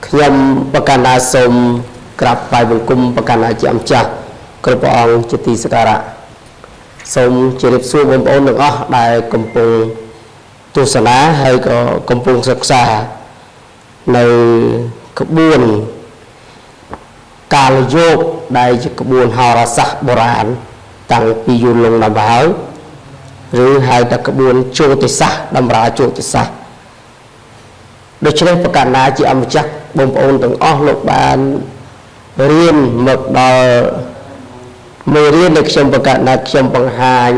ខ្ញុំបកណ្ណាសូមក្រាបថ្វាយបង្គំបកណ្ណាជាអម្ចាស់គ្រប់ព្រះអង្គជាទីសក្ការៈសូមជម្រាបសួរបងប្អូនទាំងអស់ដែលកំពុងទស្សនាហើយក៏កំពុងសិក្សានៅក្បួនកាលយោគដែលជាក្បួនហោរាសាស្ត្របុរាណតាំងពីយូរលង់ណាស់មកហើយឬហៅថាក្បួនជោតិសាស្ត្រតម្រាជោតិសាស្ត្រដូច្នេះប្រកាសណាជាអម្ចាស់បងប្អូនទាំងអស់លោកបានរៀនមកដល់មេរៀនដែលខ្ញុំប្រកាសណាខ្ញុំបង្ហាញ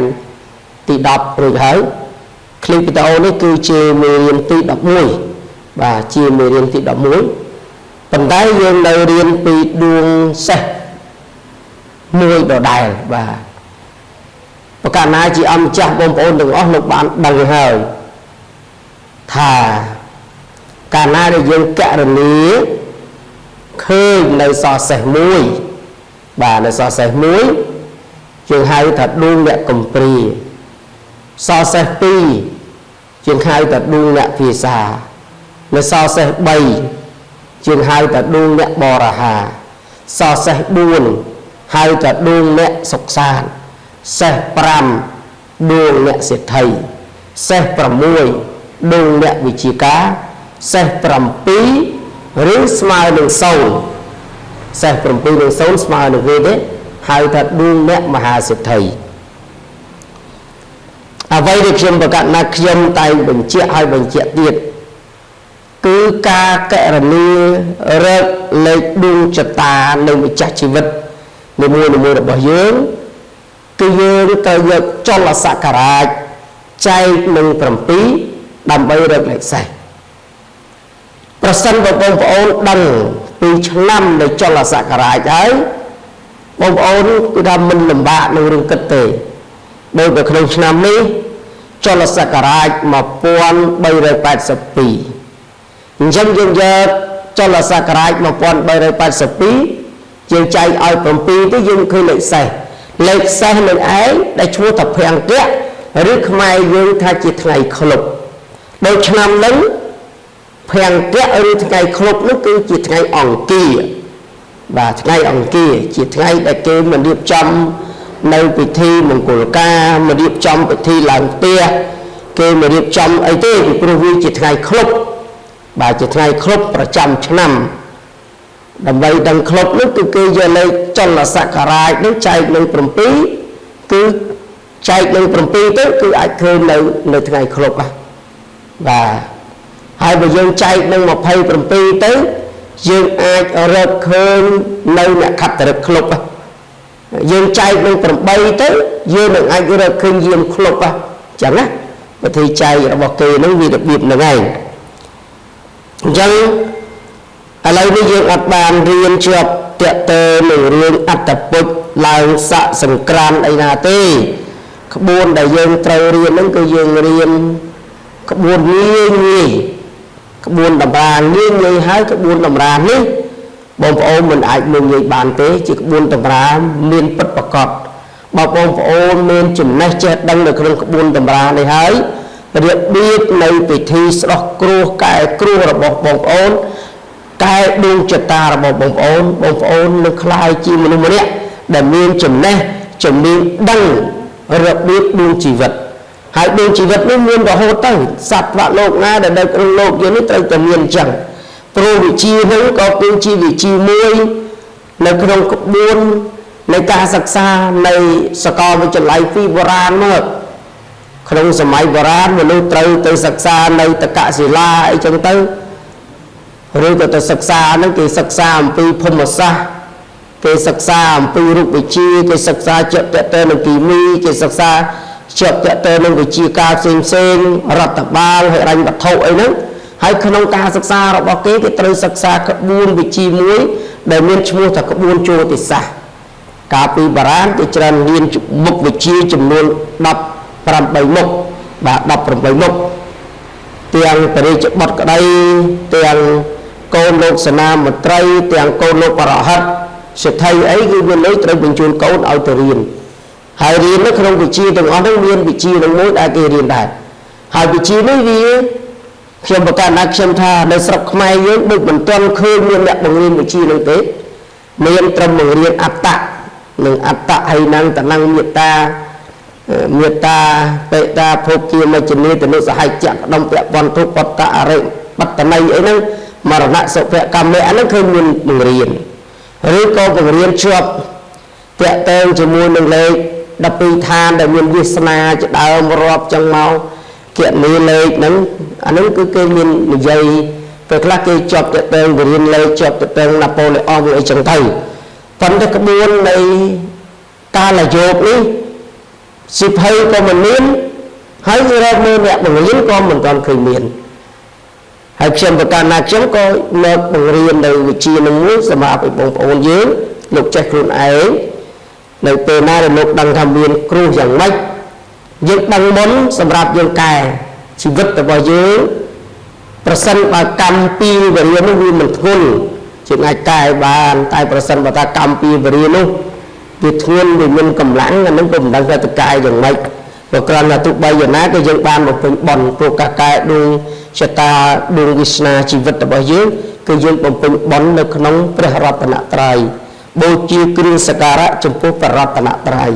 ទី10រួចហើយឃ្លីបវីដេអូនេះគឺជាមេរៀនទី11បាទជាមេរៀនទី11ប៉ុន្តែយើងនៅរៀនពីដួងសេះមួយដដែលបាទប្រកាសណាជាអម្ចាស់បងប្អូនទាំងអស់លោកបានដឹងហើយថាកាលណាដែលយើងករណីឃើញនៅសសេះមួយបាទនៅសសេះមួយយើងហៅថាដួងអ្នកកំព្រាសសេះ2យើងហៅថាដួងអ្នកភាសានៅសសេះ3យើងហៅថាដួងអ្នកបរហាសសេះ4ហៅថាដួងអ្នកសុខសាន្តសេះ5ដួងអ្នកសេដ្ឋីសេះ6ដួងអ្នកវិជាការសេះ7ឬស្មើនឹង0សេះ7នឹង0ស្មើនឹងវាទេហៅថាដួងអ្នកមហាសេដ្ឋីអ្វីដែលខ្ញុំប្រកាសណាខ្ញុំតែងបញ្ជាក់ឲ្យបញ្ជាក់ទៀតគឺការករណីរកលេខដួងចតានៃម្ចាស់ជីវិតនីមួយៗរបស់យើងគឺយើងត្រូវយកចលសករាជចែកនឹង7ដើម្បីរកលេខសេះប្រសិនបើបងប្អូនដឹងពីឆ្នាំនៃចលសករាជហើយបងប្អូនគឺថាមិនលំបាកនឹងរឿងគិតទេដោយនៅក្នុងឆ្នាំនេះចលសករាជ1382អញ្ចឹងយើងយកចលសករាជ1382យើងចែកឲ្យ7ទៅយើងឃើញលេខសេះលេខសេះនឹងឯងដែលឈ្មោះថាភង្គៈឬខ្មែរយើងថាជាថ្ងៃឃ្លុបដោយឆ្នាំហ្នឹងភង្គៈឬថ្ងៃឃ្លុបនោះគឺជាថ្ងៃអង្គារបាទថ្ងៃអង្គារជាថ្ងៃដែលគេមិនរៀបចំនៅពិធីមង្គលការមិនរៀបចំពិធីឡើងផ្ទះគេមិនរៀបចំអីទេពីព្រោះវាជាថ្ងៃឃ្លុបបាទជាថ្ងៃឃ្លុបប្រចាំឆ្នាំដើម្បីដឹងឃ្លុបនោះគឺគេយកលេខចលសករាជនោះចែកនឹង7គឺចែកនឹង7ទៅគឺអាចឃើញនៅថ្ងៃឃ្លុបបាទហើយបើយើងចែកនឹង27ទៅយើងអាចរកឃើញនៅអ្នកខត្តរិកឃ្លុបយើងចែកនឹង8ទៅយើងនឹងអាចរកឃើញយាមឃ្លុបអញ្ចឹងណាវិធីចែករបស់គេនឹងវារបៀបហ្នឹងឯងអញ្ចឹងឥឡូវនេះយើងអត់បានរៀនជាប់តាក់ទងនឹងរឿងអត្តពុជឡើងស័កសង្ក្រាន្តអីណាទេក្បួនដែលយើងត្រូវរៀនហ្នឹងគឺយើងរៀនក្បួនងាយងាយក្បួនតម្រាងាយងាយហើយក្បួនតម្រានេះបងប្អូនមិនអាចមើលងាយបានទេជាក្បួនតម្រាមានពិតប្រាកដបើបងប្អូនមានចំណេះចេះដឹងនៅក្នុងក្បួនតម្រានេះហើយរបៀបនៃពិធីស្ដោះគ្រោះកែគ្រោះរបស់បងប្អូនកែដួងចតារបស់បងប្អូនបងប្អូននឹងក្លាយជាមនុស្សម្នាក់ដែលមានចំណេះជំនាញដឹងរបៀបដួងជីវិតហើយដួងជីវិតនេះមានរហូតទៅសត្វលោកណាដែលនៅក្នុងលោកយើងនេះត្រូវតែមានអញ្ចឹងព្រោះវិជាហ្នឹងក៏គឺជាវិជាមួយនៅក្នុងក្បួននៃការសិក្សានៃសាកលវិទ្យាល័យពីបុរាណមកក្នុងសម័យបុរាណមនុស្សត្រូវទៅសិក្សានៅតកសិលាអីចឹងទៅឬក៏ទៅសិក្សាហ្នឹងគេសិក្សាអំពីភូមិសាស្ត្រគេសិក្សាអំពីរូបវិទ្យាគេសិក្សាជាប់តទៅនឹងគីមីគេសិក្សាជាប់តទៅនឹងវិទ្យាការផ្សេងផ្សេងរដ្ឋបាលហិរញ្ញវត្ថុអីហ្នឹងហើយក្នុងការសិក្សារបស់គេគេត្រូវសិក្សាក្បួនវិជ្ជាមួយដែលមានឈ្មោះថាក្បួនជោតិសាស្ត្រកាលពីបុរាណគេច្រើនរៀនមុខវិជ្ជាចំនួន18មុខបាទ18មុខទាំងបរិជ្ជបុត្រក្តីទាំងកូនលោកសេនាមន្ត្រីទាំងកូនលោកបរហិតសេដ្ឋីអីគឺមានលុយត្រូវបញ្ជូនកូនឲ្យទៅរៀនហើយរៀននៅក្នុងវិជ្ជាទាំងអស់ហ្នឹងមានវិជ្ជានឹងមួយដែលគេរៀនដែរហើយវិជ្ជានេះវា ខ្ញុំប្រកាសណាខ្ញុំថានៅស្រុកខ្មែរយើងដូចមិនទាន់ឃើញមានអ្នកបង្រៀនវិជ្ជានឹងទេមានត្រឹមបង្រៀនអត្តៈនិងអត្តៈហើយនឹងតណੰមេត្តាមេត្តាបេតាភោគាមជ្ជនីតនុសហច្ចៈកដុំពពន្ធុបតៈអរិបត្តន័យអីហ្នឹងមរណៈសុភកម្មៈអាហ្នឹងឃើញមានបង្រៀនឬក៏បង្រៀនជាប់តាក់ទងជាមួយនឹងលេខ12ឋានដែលមានវាសនាជាដើមរាប់ចឹងមកគណនីលេខហ្នឹងអាហ្នឹងគឺគេមាននិយាយពេលខ្លះគេជាប់តាក់ទងរៀនលេខជាប់តាក់ទងណាប៉ូឡេអង់អីចឹងទៅប៉ុន្តែក្បួននៃកាលយោគនេះសិភៅក៏មិនមានហើយរកមើលអ្នកបង្រៀនក៏មិនទាន់ឃើញមានហើយខ្ញុំប្រកាសណាខ្ញុំក៏មកបង្រៀននៅវិជ្ជានឹងមួយសម្រាប់ឲ្យបងប្អូនយើងលោកចេះខ្លួនឯងនៅពេលណាដែលលោកដឹងថាមានគ្រោះយ៉ាងម៉េចយើងដឹងមុនសម្រាប់យើងកែជីវិតរបស់យើងប្រសិនបើកម្មពីវរិយនោះវាមិនធ្ងន់ជាអាចកែបានតែប្រសិនបើថាកម្មពីវរិយនោះវាធ្ងន់វាមានកម្លាំងអានឹងក៏មិនដឹងថាទៅកែយ៉ាងម៉េចព្រោះគ្រាន់តែទោះបីយ៉ាងណាក៏យើងបានបំពេញបុណ្យព្រោះការកែដួងชะតាដួងវាសនាជីវិតរបស់យើងគឺយើងបំពេញបុណ្យនៅក្នុងព្រះរតនត្រ័យបូជាគ្រឿងសក្ការៈចំពោះព្រះរតនត្រ័យ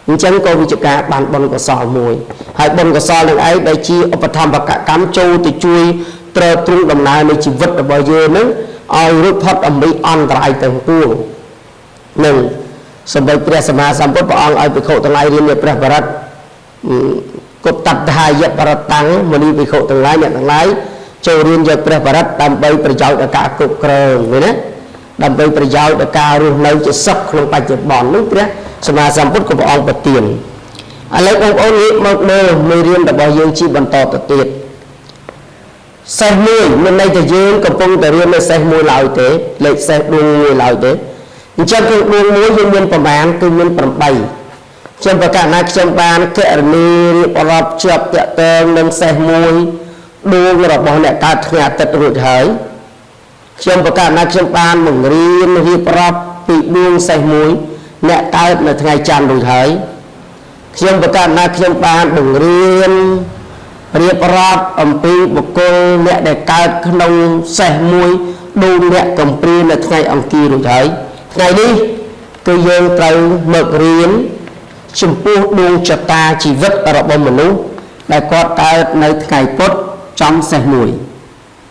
អញ្ចឹងក៏វិជ្ជាការបានបុណ្យកុសលមួយហើយបុណ្យកុសលនឹងឯងដែលជាឧបត្ថម្ភកម្មចូលទៅជួយទ្រទ្រង់ដំណើរនៃជីវិតរបស់យើងនឹងឲ្យរួចផុតអំពីអន្តរាយទាំងពួងនឹងសម្បត្តិព្រះសម្មាសម្ពុទ្ធព្រះអង្គឲ្យភិក្ខុទាំងឡាយរៀននៃព្រះបរិត្តគុតតថាយបរតាំងមុនីភិក្ខុទាំងឡាយអ្នកទាំងឡាយចូលរៀនយកព្រះបរិត្តដើម្បីប្រយោជន៍ដល់ការគ្រប់គ្រងឃើញទេដើម្បីប្រយោជន៍ដល់ការរស់នៅជាសុខក្នុងបច្ចុប្បន្ននោះព្រះសម្មាសម្ពុទ្ធក៏ព្រះអង្គប្រទានឥឡូវបងប្អូនងាកមកមើលមេរៀនរបស់យើងជាបន្តទៅទៀតសេះមួយមានន័យថាយើងកំពុងតែរៀននៅសេះមួយឡើយទេលេខសេះដួងមួយឡើយទេអញ្ចឹងគឺដួងមួយយើងមានប្រមាណគឺមាន8ខ្ញុំប្រកាសណាខ្ញុំបានគណនារៀបរាប់ជាប់តាក់ទងនឹងសេះមួយដួងរបស់អ្នកកើតថ្ងៃអាទិត្យរួចហើយខ្ញុំប្រកាសណាខ្ញុំបានបង្រៀនរៀបរាប់ពីដួងសេះមួយអ្នកកើតនៅថ្ងៃច័ន្ទរួចហើយខ្ញុំប្រកាសណាខ្ញុំបានបង្រៀនរៀបរាប់អំពីបុគ្គលអ្នកដែលកើតក្នុងសេះមួយដួងអ្នកកំព្រានៅថ្ងៃអង្គាររួចហើយថ្ងៃនេះគឺយើងត្រូវមករៀនចំពោះដួងចតាជីវិតរបស់មនុស្សដែលគាត់កើតនៅថ្ងៃពុធចំសេះមួយ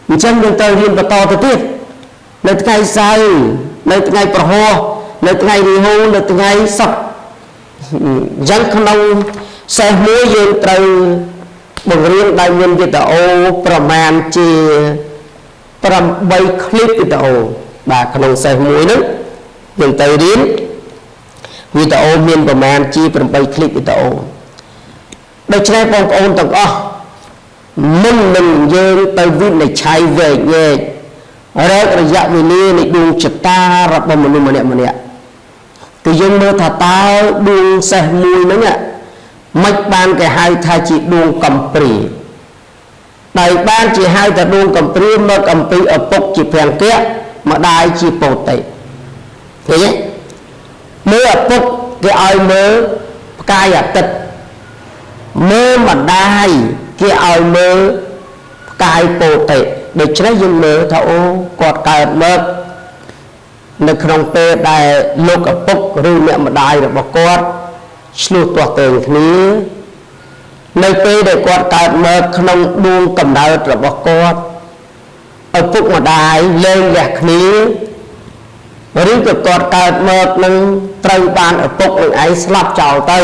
អញ្ចឹងយើងត្រូវរៀនបន្តទៅទៀតនៅថ្ងៃសៅរ៍នៅថ្ងៃព្រហស្បតិ៍នៅថ្ងៃរិហូនៅថ្ងៃសុក្រអញ្ចឹងក្នុងសេះមួយយើងត្រូវបង្រៀនដោយមានវីដេអូប្រមាណជា8ឃ្លីបវីដេអូបាទក្នុងសេះមួយហ្នឹងយើងទៅរៀនវីដេអូមានប្រមាណជា8ឃ្លីបវីដេអូដូច្នេះបងប្អូនទាំងអស់មុននឹងយើងទៅវិនិច្ឆ័យវែកញែករករយៈវេលានៃដួងចតារបស់មនុស្សម្នាក់ម្នាក់គឺយើងមើលថាតើដួងសេះមួយហ្នឹងមិនបានគេហៅថាជាដួងកំព្រាដោយបានជាហៅថាដួងកំព្រាមកអំពីឪពុកជាព្រះអង្គៈម្ដាយជាពោតិឃើញទេមើលឪពុកគេឲ្យមើលផ្កាយអាទិត្យមើលម្ដាយគេឲ្យមើលផ្កាយពោតិដូច្នេះយើងមើលថាអូគាត់កើតមកនៅក្នុងពេលដែលលោកឪពុកឬអ្នកម្ដាយរបស់គាត់ឆ្លោះទាស់ទែងគ្នានៅពេលដែលគាត់កើតមកក្នុងដួងកំណើតរបស់គាត់ឪពុកម្ដាយលែងលះគ្នាឬក៏គាត់កើតមកនឹងត្រូវបានឪពុកនឹងឯងស្លាប់ចោលទៅ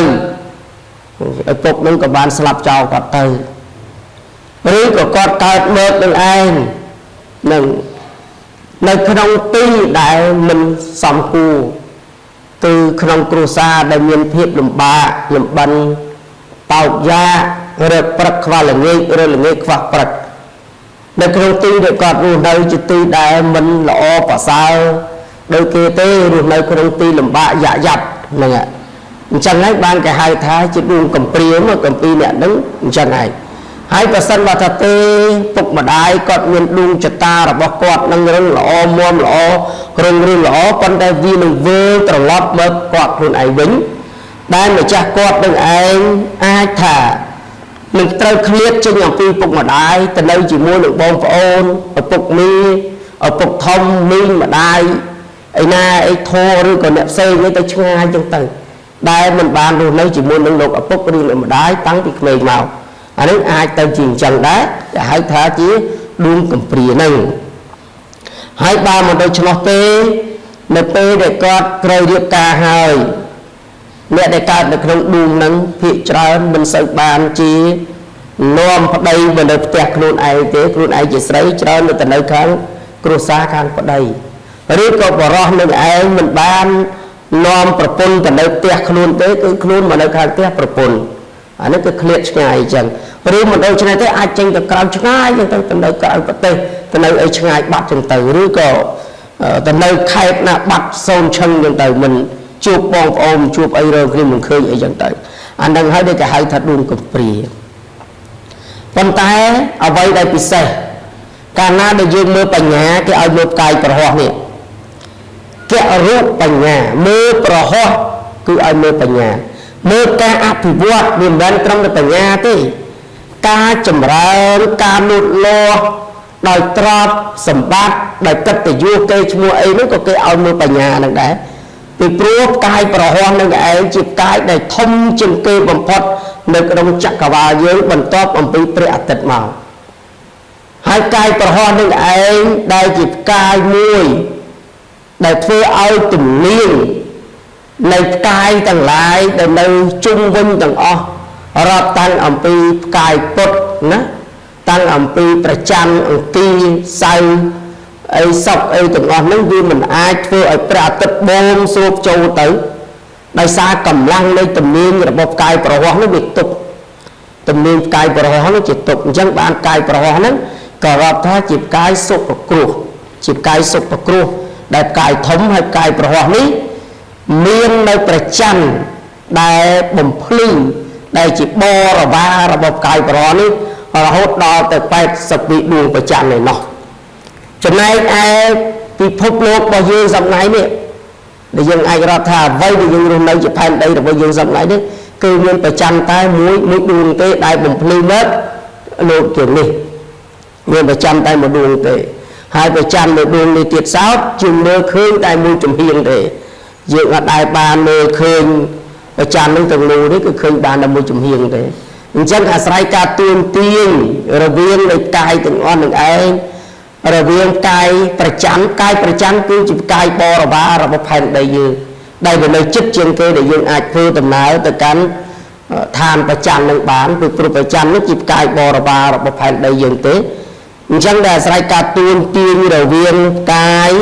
ឪពុកនឹងក៏បានស្លាប់ចោលគាត់ទៅឬក៏គាត់កើតមកនឹងឯងនឹងនៅក្នុងទីដែលមិនសមគួរគឺក្នុងគ្រួសារដែលមានភាពលំបាកលំបិនតោកយ៉ាករកព្រឹកខ្វះល្ងាចឬល្ងាចខ្វះព្រឹកនៅក្នុងទីដែលគាត់រស់នៅជាទីដែលមិនល្អប្រសើរដូចគេទេរស់នៅក្នុងទីលំបាកយ៉ាក់យ៉ាប់ហ្នឹងអញ្ចឹងហើយបានគេហៅថាជាដួងកំព្រាមកកំពីអ្នកហ្នឹងអញ្ចឹងហើយហើយប្រសិនបើថាទេពុកម្ដាយគាត់មានដួងចតារបស់គាត់នឹងរឹងល្អមាំល្អរឹងរឿងល្អប៉ុន្តែវានឹងវិលត្រឡប់មកគាត់ខ្លួនឯងវិញដែលម្ចាស់គាត់នឹងឯងអាចថា នឹងត្រូវឃ្លាតចេញអំពីពុកម្ដាយទៅនៅជាមួយនឹងបងប្អូនឪពុកមីឪពុកធំមីងម្ដាយឯណាអីធរឬក៏អ្នកផ្សេងនេះទៅឆ្ងាយចឹងទៅដែលមិនបានរស់នៅជាមួយនឹងលោកឪពុកឬលោកម្ដាយតាំងពីក្មេងមកអានេះអាចទៅជាអញ្ចឹងដែរដែលហៅថាជាដួងកំព្រាហ្នឹងហើយបើមិនដូច្នោះទេនៅពេលដែលគាត់ត្រូវរៀបការហើយអ្នកដែលកើតនៅក្នុងដួងហ្នឹងភាគច្រើនមិនសូវបានជានាំប្តីមកនៅផ្ទះខ្លួនឯងទេខ្លួនឯងជាស្រីច្រើននៅតែនៅខាងគ្រួសារខាងប្តីឬក៏បរោះនឹងឯងមិនបាននាំប្រពន្ធទៅនៅផ្ទះខ្លួនទេគឺខ្លួនមកនៅខាងផ្ទះប្រពន្ធអានេះគឺឃ្លាតឆ្ងាយអញ្ចឹងឬមិនដូច្នេះទេអាចចេញទៅក្រៅឆ្ងាយអញ្ចឹងទៅនៅក្រៅប្រទេសទៅនៅអីឆ្ងាយបាត់អញ្ចឹងទៅឬក៏ទៅនៅខេត្តណាបាត់សូនឈឹងអញ្ចឹងទៅមិនជួបបងប្អូនជួបអីរើគ្នាមិនឃើញអីចឹងទៅអានឹងហើយដែលគេហៅថាដួងកំព្រាប៉ុន្តែអ្វីដែលពិសេសកាលណាដែលយើងមើលបញ្ញាគេឲ្យមើលផ្កាយប្រហោះនេះករូបបញ្ញាមើលប្រហោះគឺឲ្យមើលបញ្ញាមើលការអភិវឌ្ឍវាមិនមែនត្រឹមតែបញ្ញាទេការចម្រើនការលូតលាស់ដោយទ្រព្យសម្បត្តិដោយកិត្តិយសគេឈ្មោះអីនោះក៏គេឲ្យមើលបញ្ញានឹងដែរពីព្រោះផ្កាយប្រហោះនឹងឯងជាផ្កាយដែលធំជាងគេបំផុតនៅក្នុងចក្រវាលយើងបន្ទាប់អំពីព្រះអាទិត្យមកហើយផ្កាយប្រហោះនឹងឯងដែលជាផ្កាយមួយដែលធ្វើឲ្យទំនាញនៃផ្កាយទាំងឡាយដែលនៅជុំវិញទាំងអស់រាប់តាំងអំពីផ្កាយពុទ្ធណាតាំងអំពីប្រច័នអង្គាសៅអីសពអីទាំងអស់ហ្នឹងវាមិនអាចធ្វើឲ្យព្រះអាទិត្យបូមស្រូបចូលទៅដោយសារកម្លាំងនៃទំនាញរបស់ផ្កាយប្រហោះនោះវាទប់ទំនាញផ្កាយប្រហោះនោះជាទប់អញ្ចឹងបានផ្កាយប្រហោះហ្នឹងក៏រាប់ថាជាផ្កាយសុខគ្រោះជាផ្កាយសុខគ្រោះដែលផ្កាយធំហើយផ្កាយប្រហោះនេះមាននៅប្រច័នដែលបំភ្លឺដែលជាបរិវាររបស់ផ្កាយប្រហោះនេះរហូតដល់ទៅ82ដួងប្រច័នឯណោះចំណែកឯពិភពលោករបស់យើងសប្តាហ៍នេះដែលយើងអាចរាប់ថាអ្វីដែលយើងរស់នៅជាផែនដីរបស់យើងសប្តាហ៍នេះគឺមានប្រច័នតែមួយដួងទេដែលបំភ្លឺមកលោកជាងនេះមានប្រច័នតែមួយដួងទេហើយប្រច័នមួយដួងនេះទៀតសោតជាងមើលឃើញតែមួយចំហៀងទេយើងអត់ដែលបានមើលឃើញប្រច័ននឹងទាំងមូលនេះគឺឃើញបានតែមួយចំហៀងទេអញ្ចឹងអាស្រ័យការទួនទាញរវាងនៃកាយទាំងអស់នឹងឯងរវាងកាយប្រច័នកាយប្រច័នគឺជាកាយបរិវាររបស់ផែនដីយើងដែលវានៅជិតជាងគេដែលយើងអាចធ្វើដំណើរទៅកាន់ឋានប្រច័ននឹងបានពីព្រោះប្រច័ននេះជាកាយបរិវាររបស់ផែនដីយើងទេអញ្ចឹងដែលអាស្រ័យការទួនទាញរវាងកាយ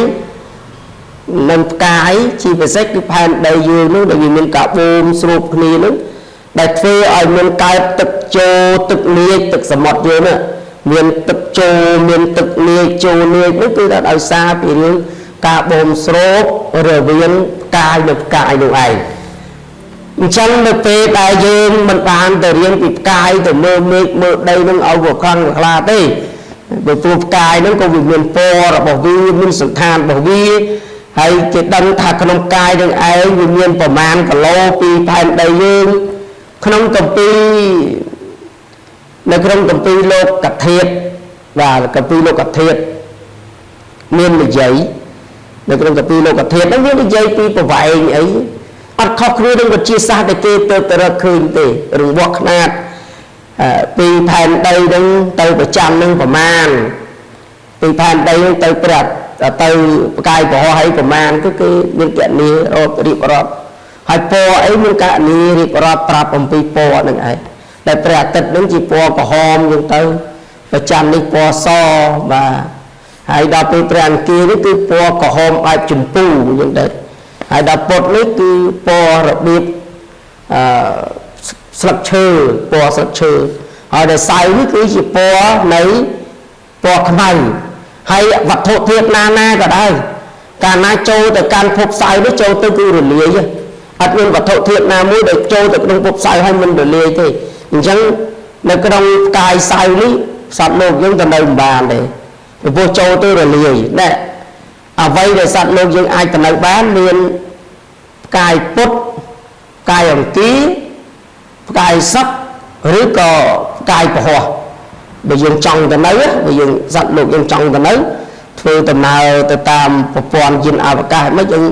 និងផ្កាយជាពិសេសគឺផែនដីយើងនោះដែលវាមានការបូមស្រូបគ្នានោះដែលធ្វើឲ្យមានកើតទឹកចូលទឹកលាយទឹកសមុទ្រយើងនោះមានទឹកចូលមានទឹកលាយចូលលាយនោះគឺថាដោយសារពីរឿងការបូមស្រូបរវាងផ្កាយនិងផ្កាយនោះឯងអញ្ចឹងនៅពេលដែលយើងមិនបានទៅរៀនពីផ្កាយទៅមើលមេឃមើលដីនឹងឲ្យវាខឹងខ្លាទេព្រោះផ្កាយហ្នឹងក៏វាមានពណ៌របស់វាមានសន្តានរបស់វាហើយគេដឹងថាក្នុងកាយនឹងឯងវាមានប្រមាណគីឡូពីផែនដីយើងក្នុងកម្ពីនៅក្នុងកម្ពីលោកធាតុបាទកម្ពីលោកធាតុមាននិយាយនៅក្នុងកម្ពីលោកធាតុហ្នឹងវានិយាយពីប្រវែងអីអត់ខុសគ្នានឹងវិទ្យាសាស្ត្រដែលគេទៅរកឃើញទេរង្វាស់ខ្នាតពីផែនដីហ្នឹងទៅប្រចាំនឹងប្រមាណពីផែនដីហ្នឹងទៅព្រះទៅផ្កាយប្រហោះអីប្រមាណគឺគេមានកណនីរៀបរាប់ហើយពណ៌អីមានកណនីរៀបរាប់ប្រាប់អំពីពណ៌ហ្នឹងឯងដែលព្រះអាទិត្យហ្នឹងជាពណ៌ក្រហមអញ្ចឹងទៅប្រចាំនេះពណ៌សបាទហើយដល់ពេលព្រះអង្គារនេះគឺពណ៌ក្រហមបែបជម្ពូអញ្ចឹងទៅហើយដល់ពុទ្ធនេះគឺពណ៌របៀបអឺស្លឹកឈើពណ៌ស្លឹកឈើហើយដល់សៅនេះគឺជាពណ៌នៃពណ៌ខ្មៅហើយវត្ថុធាតុណាណាក៏ដោយកាលណាចូលទៅកាន់ភពសៅនេះចូលទៅគឺរលាយអត់មានវត្ថុធាតុណាមួយដែលចូលទៅក្នុងភពសៅហើយមិនរលាយទេអញ្ចឹងនៅក្នុងផ្កាយសៅនេះសត្វលោកយើងទៅនៅមិនបានទេព្រោះចូលទៅរលាយណែអ្វីដែលសត្វលោកយើងអាចទៅនៅបានមានផ្កាយពុទ្ធផ្កាយអង្គារផ្កាយសឹក ឬក៏កាយពហោះបើយើងចង់ទៅនៅបើយើងសត្វលោកយើងចង់ទៅនៅធ្វើដំណើរទៅតាមប្រព័ន្ធយានអវកាសមិនយើង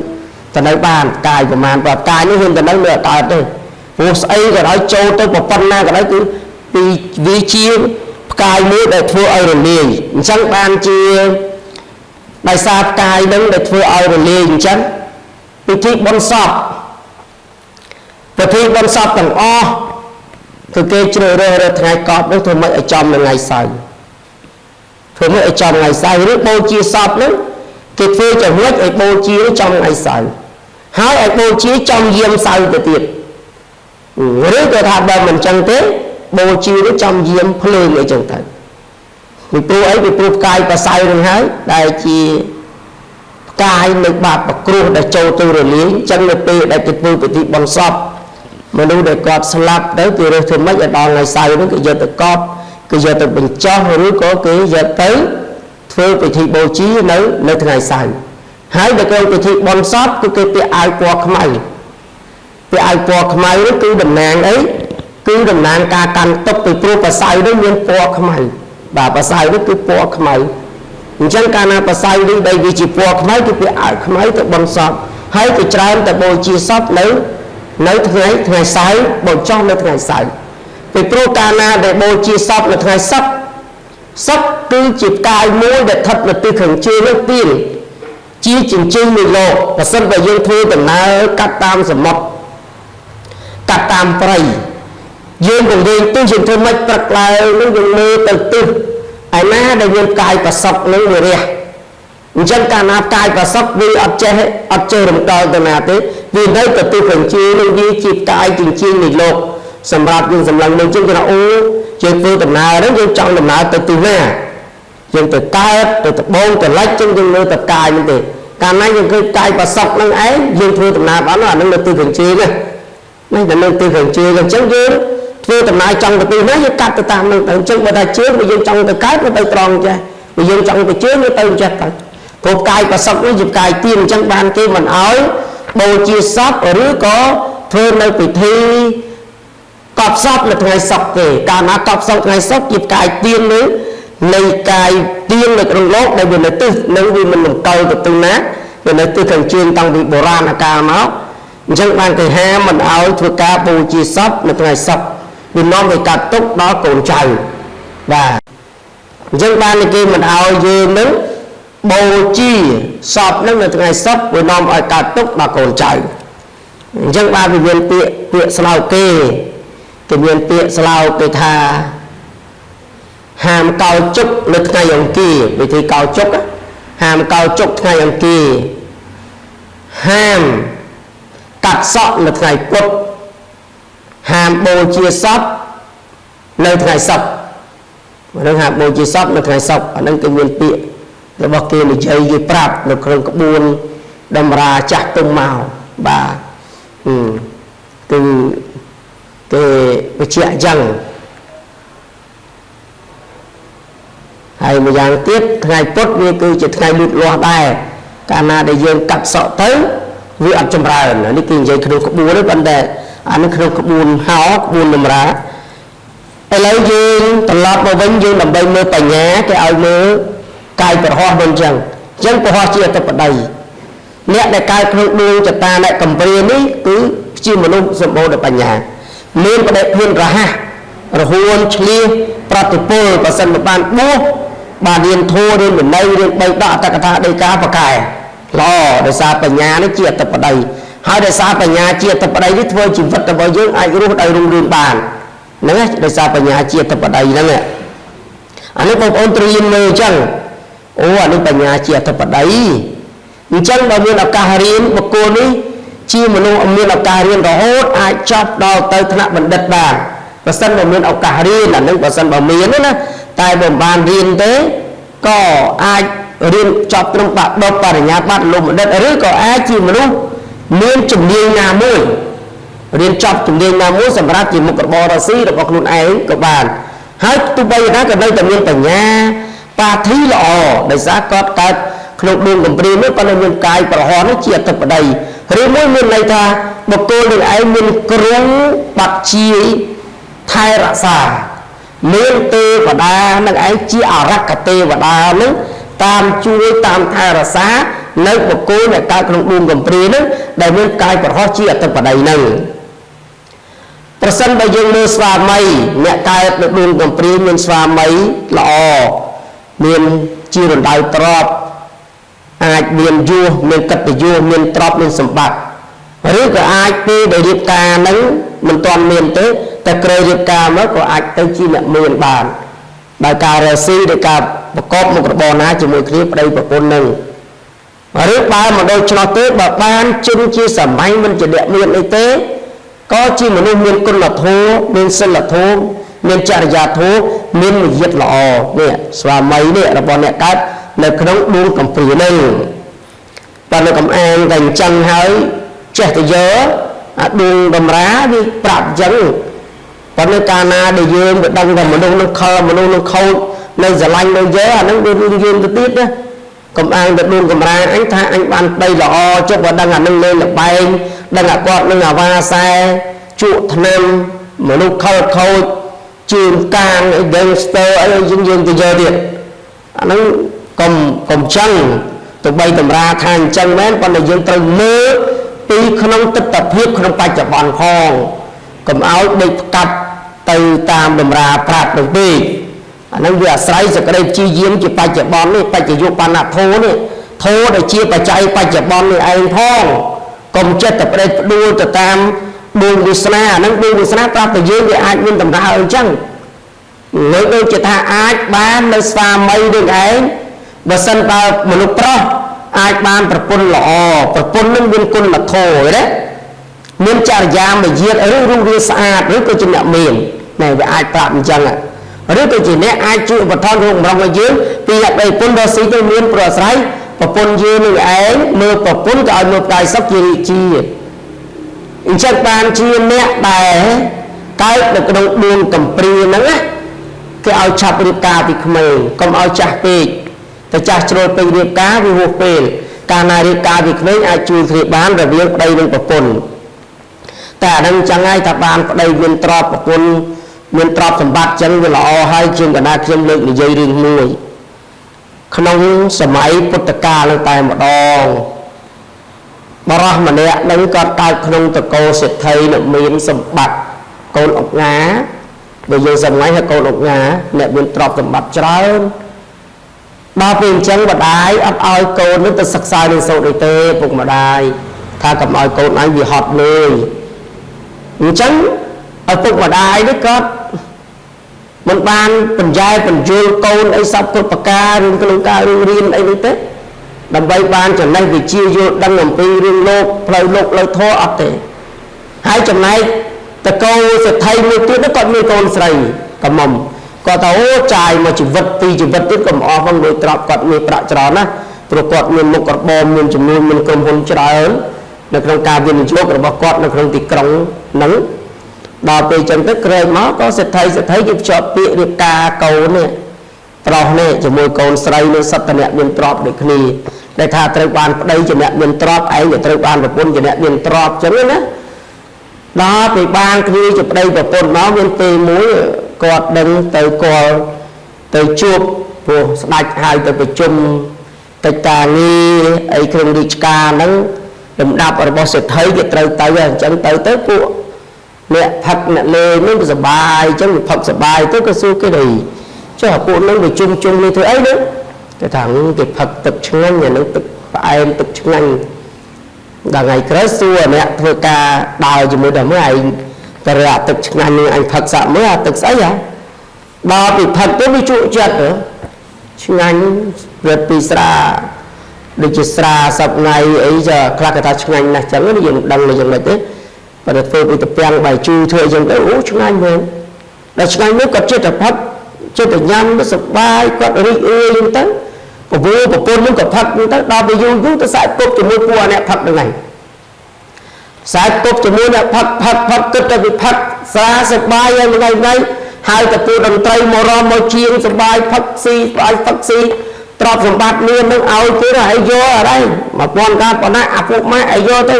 ទៅនៅបានកាយប្រមាណបើកាយនេះយើងទៅនៅមិនកើតទេព្រោះស្អីក៏ដោយចូលទៅប្រព័ន្ធណាក៏ដោយគឺពីវាជាផ្កាយមួយដែលធ្វើឲ្យរលាយអញ្ចឹងបានជាដោយសារផ្កាយនឹងដែលធ្វើឲ្យរលាយអញ្ចឹងពិធីបុណ្យសពពិធីបុណ្យសពទាំងអស់គឺគេជ្រើសរើសរើសថ្ងៃកប់នោះធ្វើម៉េចឲ្យចំនឹងថ្ងៃសៅរ៍ធ្វើម៉េចឲ្យចំថ្ងៃសៅរ៍ឬបូជាសពនោះគេធ្វើចំណុចឲ្យបូជាចំថ្ងៃសៅរ៍ហើយឲ្យបូជាចំយាមសៅរ៍ទៅទៀតឬក៏ថាបើមិនចឹងទេបូជានេះចំយាមភ្លើងអីចឹងទៅពីព្រោះអីពីព្រោះផ្កាយប្រសៅនឹងហើយដែលជាផ្កាយនៅបាបប្រគ្រោះដែលចូលទៅរលាយចឹងនៅពេលដែលគេធ្វើពិធីបុណ្យសពមនុស្សដែលគាត់ស្លាប់ទៅគេរើសធ្វើម៉េចឲ្យដល់ថ្ងៃសៅរ៍នោះគេយកទៅកប់គេយកទៅបញ្ចុះឬក៏គេយកទៅធ្វើពិធីបូជានៅថ្ងៃសៅរ៍ហើយដល់ក្នុងពិធីបុណ្យសពគឺគេពាក់អាវពណ៌ខ្មៅពាក់អាវពណ៌ខ្មៅនោះគឺតំណាងអីគឺតំណាងការកាន់ទុកពីព្រោះប្រសៅនោះមានពណ៌ខ្មៅបាទប្រសៅនោះគឺពណ៌ខ្មៅអញ្ចឹងកាលណាប្រសៅនេះដែលវាជាពណ៌ខ្មៅគឺពាក់អាវខ្មៅទៅបុណ្យសពហើយគេច្រើនទៅបូជាសពនៅថ្ងៃសៅរ៍បូចោះនៅថ្ងៃសៅរ៍ពីព្រោះកាលណាដែលបូជាសពនៅថ្ងៃសុក្រសុក្រគឺជាផ្កាយមួយដែលស្ថិតនៅទិសខាងជើងនោះទៀងជាចិញ្ចឹមនៃលោកបើសិនបើយើងធ្វើដំណើរកាត់តាមសមុទ្រកាត់តាមព្រៃយើងពង្រៀនទិសយើងធ្វើម៉េចព្រឹកឡើងនោះយើងមើលទៅទិសឯណាដែលមានផ្កាយប្រសុកនឹងវារះអញ្ចឹងកាលណាផ្កាយប្រសុកវាអត់ចេះរំកិលទៅណាទេវានៅទៅទិសខាងជើងនឹងវាជាផ្កាយចិញ្ចៀននៃលោកសម្រាប់យើងសម្លឹងមើលជើងគេថាអូយើងធ្វើដំណើរហ្នឹងយើងចង់ដំណើរទៅទិសណាយើងទៅកើតទៅត្បូងទៅលិចចឹងយើងមើលទៅផ្កាយហ្នឹងទេកាលណាយើងឃើញផ្កាយប្រសុកហ្នឹងឯងយើងធ្វើដំណើរបានអាហ្នឹងនៅទិសខាងជើងណានេះតែនៅទិសខាងជើងអញ្ចឹងយើងធ្វើដំណើរចង់ទៅទិសណាយើងកាត់ទៅតាមហ្នឹងទៅអញ្ចឹងបើថាជើងបើយើងចង់ទៅកើតវាទៅត្រង់ចេះបើយើងចង់ទៅជើងវាទៅចេះទៅព្រោះផ្កាយប្រសុកនេះជាផ្កាយទៀនអញ្ចឹងបានគេមិនអោយបូជាសពឬក៏ធ្វើនៅពិធីកប់សពនៅថ្ងៃសុក្រទេកាលណាកប់សពថ្ងៃសុក្រជាផ្កាយទៀននេះនៃកាយទៀននៅក្នុងលោកដែលវានៅទិសនឹងវាមិនរំកិលទៅទិសណាវានៅទិសខាងជើងតាំងពីបុរាណកាលមកអញ្ចឹងបានគេហាមមិនអោយធ្វើការបូជាសពនៅថ្ងៃសុក្រវានាំឲ្យកាត់ទុកដល់កូនចៅបាទអញ្ចឹងបានគេមិនអោយយើងនឹងបូជាសពនឹងនៅថ្ងៃសុក្រវានាំឲ្យកាត់ទុកដល់កូនចៅអញ្ចឹងបានវាមានពាក្យស្លោកគេមានពាក្យស្លោកគេថាហាមកោជុកនៅថ្ងៃអង្គារវិធីកោជុកហាមកោជុកថ្ងៃអង្គារហាមកាត់សក់នៅថ្ងៃពុធហាមបូជាសពនៅថ្ងៃសុក្រហ្នឹងហាមបូជាសពនៅថ្ងៃសុក្រអាហ្នឹងគេមានពាក្យរបស់គេនិយាយគេប្រាប់នៅក្នុងក្បួនតម្រាចាស់ទុំមកបាទគឺគេបញ្ជាក់អញ្ចឹងហើយម្យ៉ាងទៀតថ្ងៃពុធវាគឺជាថ្ងៃលូតលាស់ដែរកាលណាដែលយើងកាត់សក់ទៅវាអត់ចម្រើននេះគេនិយាយក្នុងក្បួនទេប៉ុន្តែអានេះក្នុងក្បួនហោក្បួនតម្រាឥឡូវយើងត្រឡប់មកវិញយើងដើម្បីមើលបញ្ញាគេឲ្យមើលកាយប្រហោះវិញអញ្ចឹងប្រហោះជាអធិបតីអ្នកដែលកើតក្នុងដួងចតាអ្នកកំព្រានេះគឺជាមនុស្សសម្បូរដោយបញ្ញាមានបដិភិនរហ័សរហួនឆ្លៀសប្រតិពលប្រសិនបើបានបួសបានរៀនធម៌រៀនវិន័យរៀនបីដកអត្តកថាដីកាប្រកែល្អដោយសារបញ្ញានេះជាអធិបតីហើយដោយសារបញ្ញាជាអធិបតីនេះធ្វើជីវិតរបស់យើងអាចរស់ដោយរុងរឿងបានហ្នឹងណាដោយសារបញ្ញាជាអធិបតីហ្នឹងអានេះបងប្អូនត្រៀមមើលអញ្ចឹងអូអានេះបញ្ញាជាអធិបតីអញ្ចឹងបើមានឱកាសរៀនបុគ្គលនេះជាមនុស្សមានឱកាសរៀនរហូតអាចចប់ដល់ទៅថ្នាក់បណ្ឌិតបានបើសិនបើមានឱកាសរៀនអានឹងបើសិនបើមានណាតែបើមិនបានរៀនទេក៏អាចរៀនចប់ត្រឹមបាក់ដប់បរិញ្ញាបត្រលោកបណ្ឌិតឬក៏អាចជាមនុស្សមានជំនាញណាមួយរៀនចប់ជំនាញណាមួយសម្រាប់ជាមុខរបររកស៊ីរបស់ខ្លួនឯងក៏បានហើយទោះបីណាក៏នៅតែមានបញ្ញាបាធីល្អដោយសារគាត់កើតក្នុងដួងកំព្រានោះប៉ុន្តែមានកាយប្រហោះនោះជាអធិបតីឬមួយមានន័យថាបុគ្គលនឹងឯងមានគ្រូបាត់ជាយ ថែរក្សាមានទេវតានឹងឯងជាអរក្ខទេវតានឹងតាមជួយតាមថែរក្សានៅបុគ្គលដែលកើតក្នុងដួងកំព្រានឹងដែលមានកាយប្រហោះជាអធិបតីនឹងប្រសិនបើយើងមើលស្វាមីអ្នកកើតនៅដួងកំព្រាមានស្វាមីល្អមានជារណ្ដៅទ្រព្យអាចមានយសមានកិត្តិយសមានទ្រព្យមានសម្បត្តិឬក៏អាចពេលដែលរៀបការនឹងមិនទាន់មានទេតែក្រោយរៀបការមកក៏អាចទៅជាអ្នកមានបានដោយការរកស៊ីដោយការប្រកបមុខរបរណាជាមួយគ្នាប្តីប្រពន្ធនឹងឬបើមិនដូច្នោះទេបើបានជិនជាសម័យមិនជាអ្នកមានអីទេក៏ជាមនុស្សមានគុណធម៌មានសិលធម៌មានចរិយាធម៌មានមយាទល្អនេះស្វាមីនេះរបស់អ្នកកើតនៅក្នុងដួងកំព្រានឹងបើនៅកំអាងតែអញ្ចឹងហើយចេះតែយកអាដួងតម្រាវាប្រាប់អញ្ចឹងប៉ុន្តែកាលណាដែលយើងទៅដឹងថាមនុស្សនឹងខលមនុស្សនឹងខូចនៅស្រឡាញ់នៅយកអានឹងវារឿងយើងទៅទៀតណាកំអាងទៅដួងកំរាអញថាអញបានប្តីល្អចុះបើដឹងអានឹងលេងល្បែងដឹងអាគាត់នឹងអាវ៉ាសែជក់ថ្នាំមនុស្សខលខូចជើងកាងអី gangster អីយើងទៅយកទៀតអានឹងកុំចឹងទៅបីតម្រាថាអញ្ចឹងមែនប៉ុន្តែយើងត្រូវមើលពីក្នុងទិដ្ឋភាពក្នុងបច្ចុប្បន្នផងកុំឲ្យដេកផ្កាប់ទៅតាមតម្រាប្រាប់ទៅពេកអានឹងវាអាស្រ័យសក្តីព្យាយាមជាបច្ចុប្បន្ននេះបច្ចយុបណ្ណធម៌នេះធម៌ដែលជាបច្ច័យបច្ចុប្បន្ននេះឯងផងកុំចិត្តតែប្រេតផ្ដួលទៅតាមដួងវាសនាអានឹងដួងវាសនាប្រាប់តែយើងវាអាចមានតម្រាអញ្ចឹងលើកដូចជាថាអាចបាននៅស្វាមីនឹងឯងបើសិនបើមនុស្សប្រុសអាចបានប្រពន្ធល្អប្រពន្ធនឹងមានគុណធម៌ណាមានចរិយាមយាទឬរូបរាងស្អាតឬក៏ជាអ្នកមានណែវាអាចប្រាប់អញ្ចឹងឬក៏ជាអ្នកអាចជួយឧបត្ថម្ភក្នុងបំរុងឲ្យយើងពីអ្នកប្តីប្រពន្ធរកស៊ីទៅមានប្រស្រ័យប្រពន្ធយើងនឹងឯងមើលប្រពន្ធក៏ឲ្យមើលផ្កាយសុខជារាជាអញ្ចឹងបានជាអ្នកដែលកើតនៅក្នុងដួងកំព្រាហ្នឹងណាគេឲ្យឆាប់រៀបការពីក្មេងកុំឲ្យចាស់ពេកតែចាស់ជ្រុលពេករៀបការវាហួសពេលកាលណារៀបការពីក្មេងអាចជួយគ្នាបានរវាងប្តីនិងប្រពន្ធតែអានឹងចឹងហើយថាបានប្តីមានទ្រព្យប្រពន្ធមានទ្រព្យសម្បត្តិចឹងវាល្អហើយជាងកណាខ្ញុំលើកនិយាយរឿងមួយក្នុងសម័យពុទ្ធកាលនឹងតែម្ដងបរោះម្នាក់នឹងគាត់កើតក្នុងតកោសេដ្ឋីនឹងមានសម្បត្តិកូនអុកញ៉ាបើយើងសម័យហៅកូនអុកញ៉ាអ្នកមានទ្រព្យសម្បត្តិច្រើនដល់ពេលអញ្ចឹងម្ដាយអត់ឲ្យកូននឹងទៅសិក្សារៀនសូត្រអីទេពុកម្ដាយថាកុំឲ្យកូនឯងវាហត់នឿយអញ្ចឹងឪពុកម្ដាយនេះគាត់មិនបានបញ្ញែបញ្យល់កូនអីសពគ្រប់ប្រការរឿងក្នុងការរឿងរៀនអីនេះទេដើម្បីបានចំណេះវិជ្ជាយល់ដឹងអំពីរឿងលោកផ្លូវលោកផ្លូវធម៌អត់ទេហើយចំណែកតកោសេដ្ឋីមួយទៀតគាត់មានកូនស្រីកំមុំគាត់ថាអូចាយមកជីវិតពីរជីវិតទៀតក៏មិនអស់ផងលុយទ្រព្យគាត់មានប្រាក់ច្រើនណាស់ព្រោះគាត់មានមុខរបរមានចំនួនមានក្រុមហ៊ុនច្រើននៅក្នុងការវិនិយោគរបស់គាត់នៅក្នុងទីក្រុងហ្នឹងដល់ពេលចឹងទៅក្រែងមកក៏សេដ្ឋីគេភ្ជាប់ពាក្យរៀបការកូននេះប្រុសនេះជាមួយកូនស្រីនឹងសត្វតអ្នកមានទ្រព្យដូចគ្នាដែលថាត្រូវបានប្តីជាអ្នកមានទ្រព្យឯងក៏ត្រូវបានប្រពន្ធជាអ្នកមានទ្រព្យចឹងណាដល់ពេលបានគ្នាជាប្តីប្រពន្ធមកមានពេលមួយគាត់ដឹងទៅគាល់ទៅជួបព្រោះស្ដេចហៅទៅប្រជុំកិច្ចការងារអីក្នុងរាជការហ្នឹងលំដាប់របស់សេដ្ឋីគេត្រូវទៅអញ្ចឹងទៅពួកអ្នកផឹកអ្នកលេងនឹងសបាយអញ្ចឹងផឹកសបាយទៅក៏សួរគេដែរចុះពួកនឹងប្រជុំជុំនេះធ្វើអីនោះគេថាគេផឹកទឹកឆ្ងាញ់អានឹងទឹកផ្អែមទឹកឆ្ងាញ់ដល់ថ្ងៃក្រោយសួរអ្នកធ្វើការដើរជាមួយដល់មើលឯងទៅរកទឹកឆ្ងាញ់នឹងអញផឹកសាក់មើលអាទឹកស្អីហ៎ដល់ពីផឹកទៅវាជក់ចិត្តឆ្ងាញ់វាពីស្រាដូចជាស្រាសប្ងៃអីចាខ្លះគេថាឆ្ងាញ់ណាស់ចឹងយើងមិនដឹងយ៉ាងម៉េចទេបើតែធ្វើពីតាពាំងបាយជូរធ្វើអីចឹងទៅអូឆ្ងាញ់មែនដល់ឆ្ងាញ់នោះគាត់ចិត្តតែផឹកចិត្តតែញ៉ាំសប្បាយគាត់រីករាយចឹងទៅពពប្រពន្ធនឹងក៏ផឹកទៅដល់ពេលយូរយូរទៅសាច់គប់ជាមួយពួកអ្នកផឹកហ្នឹងឯងសាច់គប់ជាមួយអ្នកផឹកផឹកផឹកគិតតែពីផឹកស្រាសប្បាយហើយថ្ងៃថ្ងៃហើយតែពួកតន្ត្រីមករំមកជាងសប្បាយផឹកស៊ីសប្បាយផឹកស៊ីទ្រព្យសម្បត្តិមាននឹងឲ្យគេហើយយកអី1000កាប៉ុណ្ណាអាពួកម៉ែឲ្យយកទៅ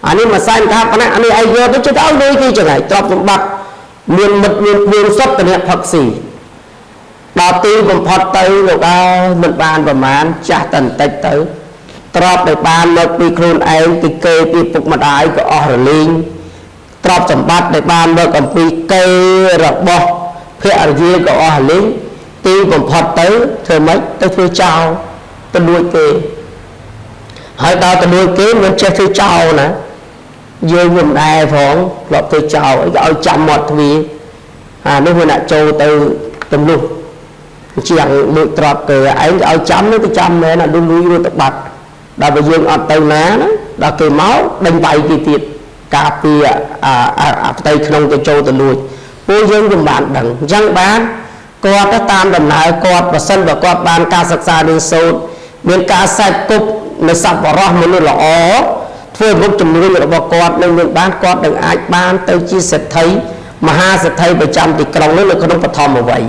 អានេះមួយសែនកាប៉ុណ្ណាអានេះឲ្យយកទៅចិត្តឲ្យលុយគេចឹងហើយទ្រព្យសម្បត្តិ មានមិត្តមានព្រួនសុទ្ធតែអ្នកផឹកស៊ីដល់ទីបំផុតទៅលោកអើយមិនបានប្រមាណចាស់តែបន្តិចទៅទ្រព្យដែលបានមកពីខ្លួនឯងពីគេពីពុកម្ដាយក៏អស់រលីងទ្រព្យសម្បត្តិដែលបានមកអំពីគេរបស់ភរិយាក៏អស់រលីងទីបំផុតទៅធ្វើម៉េចទៅធ្វើចោលទៅលួចគេហើយដល់ទៅលួចគេមិនចេះធ្វើចោលណាយើងមិនដែរផងធ្លាប់ធ្វើចោលអីក៏ឲ្យចាំមាត់ទ្វារអានោះវាអ្នកចូលទៅទម្លុះជាងលួចទ្រព្យគេឯងឲ្យចាំនោះទៅចាំមែនអាលួចលួចរួចទៅបាត់ដល់បើយើងអត់ទៅណាណាដល់គេមកដេញវាយគេទៀតការពារអាផ្ទៃក្នុងទៅចូលទៅលួចពួកយើងមិនបានដឹងអញ្ចឹងបានគាត់ទៅតាមដំណើរគាត់បើសិនបើគាត់បានការសិក្សារៀនសូត្រមានការសេពគប់នៅសប្បុរសមនុស្សល្អធ្វើមុខជំនួញរបស់គាត់នឹងមានបានគាត់នឹងអាចបានទៅជាសេដ្ឋីមហាសេដ្ឋីប្រចាំទីក្រុងនោះនៅក្នុងបឋមវ័យ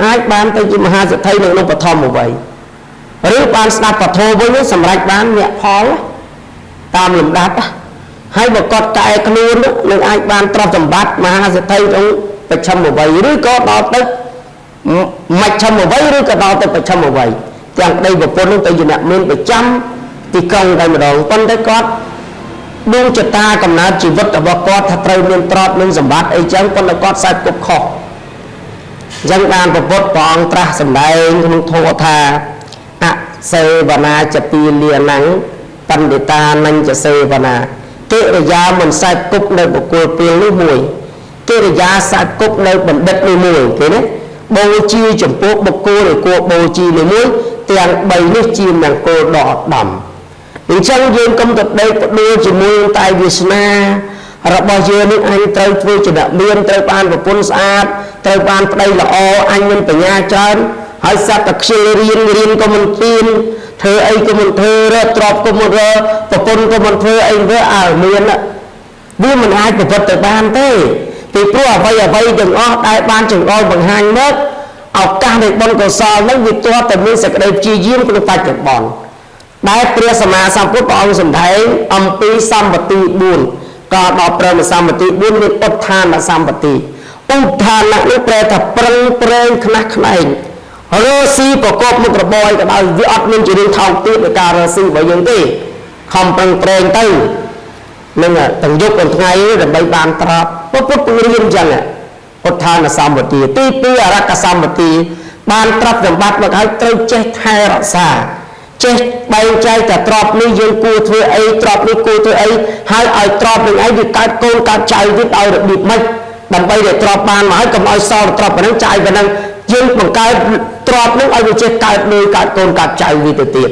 អាចបានទៅជាមហាសេដ្ឋីនៅក្នុងបឋមវ័យឬបានស្ដាប់ពធវិញសម្រេចបានមគ្គផលតាមលំដាប់ហើយបើគាត់កែខ្លួននឹងអាចបានទ្រព្យសម្បត្តិមហាសេដ្ឋីក្នុងបច្ឆិមវ័យឬក៏ដល់ទៅមជ្ឈិមវ័យឬក៏ដល់ទៅបច្ឆិមវ័យទាំងប្តីប្រពន្ធនោះទៅជាអ្នកមានប្រចាំទីក្រុងតែម្ដងប៉ុន្តែគាត់ដួងចតាកំណើតជីវិតរបស់គាត់ថាត្រូវមានទ្រព្យនិងសម្បត្តិអីចឹងប៉ុន្តែគាត់សែបគប់ខុសអញ្ចឹងបានព្រះពុទ្ធព្រះអង្គត្រាស់សម្ដែងក្នុងធម៌ថាអសេវនាចពីលានំបណ្ឌិតានញ្ចសេវនាកិរិយាមិនសែបគប់នៅបុគ្គលពេលនោះមួយកិរិយាសែបគប់នៅបណ្ឌិតនេះមួយគេណាបូជាចំពោះបុគ្គលឬគួរបូជានេះមួយទាំង3នេះជាមង្គលដ៏ឧត្តមអញ្ចឹងយើងកុំទៅដេកផ្ដួលជាមួយតែវាសនារបស់យើងនេះអញត្រូវធ្វើជាអ្នកមានត្រូវបានប្រពន្ធស្អាតត្រូវបានប្តីល្អអញមានបញ្ញាច្រើនហើយសត្វតែខ្ជិលរៀនរៀនក៏មិនទៀនធ្វើអីក៏មិនធ្វើរកទ្រព្យក៏មិនរកប្រពន្ធក៏មិនធ្វើអីធ្វើអើមានវាមិនអាចប្រព្រឹត្តទៅបានទេពីព្រោះអ្វីអ្វីទាំងអស់ដែលបានចង្អុលបង្ហាញមកឱកាសនៃបុណ្យកុសលនឹងវាទាល់តែមានសេចក្តីព្យាយាមក្នុងបច្ចុប្បន្នដែលព្រះសម្មាសម្ពុទ្ធព្រះអង្គសម្ដែងអំពីសម្បត្តិ4ក៏ដល់ព្រមសម្បត្តិ4មានឧទ្ធានសម្បត្តិឧទ្ធានៈនេះប្រែថាប្រឹងប្រែងខ្នះខ្នែងរកស៊ីប្រកបមុខរបរអីក៏ដោយវាអត់មានជារឿងថោកទាបនៃការរកស៊ីរបស់យើងទេខំប្រឹងប្រែងទៅនឹងទាំងយប់ទាំងថ្ងៃដើម្បីបានទ្រព្យព្រះពុទ្ធពង្រៀនអញ្ចឹងឧទ្ធានសម្បត្តិទី2អរកសម្បត្តិបានទ្រព្យសម្បត្តិមកហើយត្រូវចេះថែរក្សាចេះបែងចែកតែទ្រព្យនេះយើងគួរធ្វើអីទ្រព្យនេះគួរធ្វើអីហើយឲ្យទ្រព្យនឹងឯងវាកើតកូនកើតចៅវាដោយរបៀបម៉េចដើម្បីដែលទ្រព្យបានមកហើយកុំឲ្យសល់ទ្រព្យប៉ុណ្ណឹងចាយប៉ុណ្ណឹងយើងបង្កើតទ្រព្យនឹងឲ្យវាចេះកើតលុយកើតកូនកើតចៅវាទៅទៀត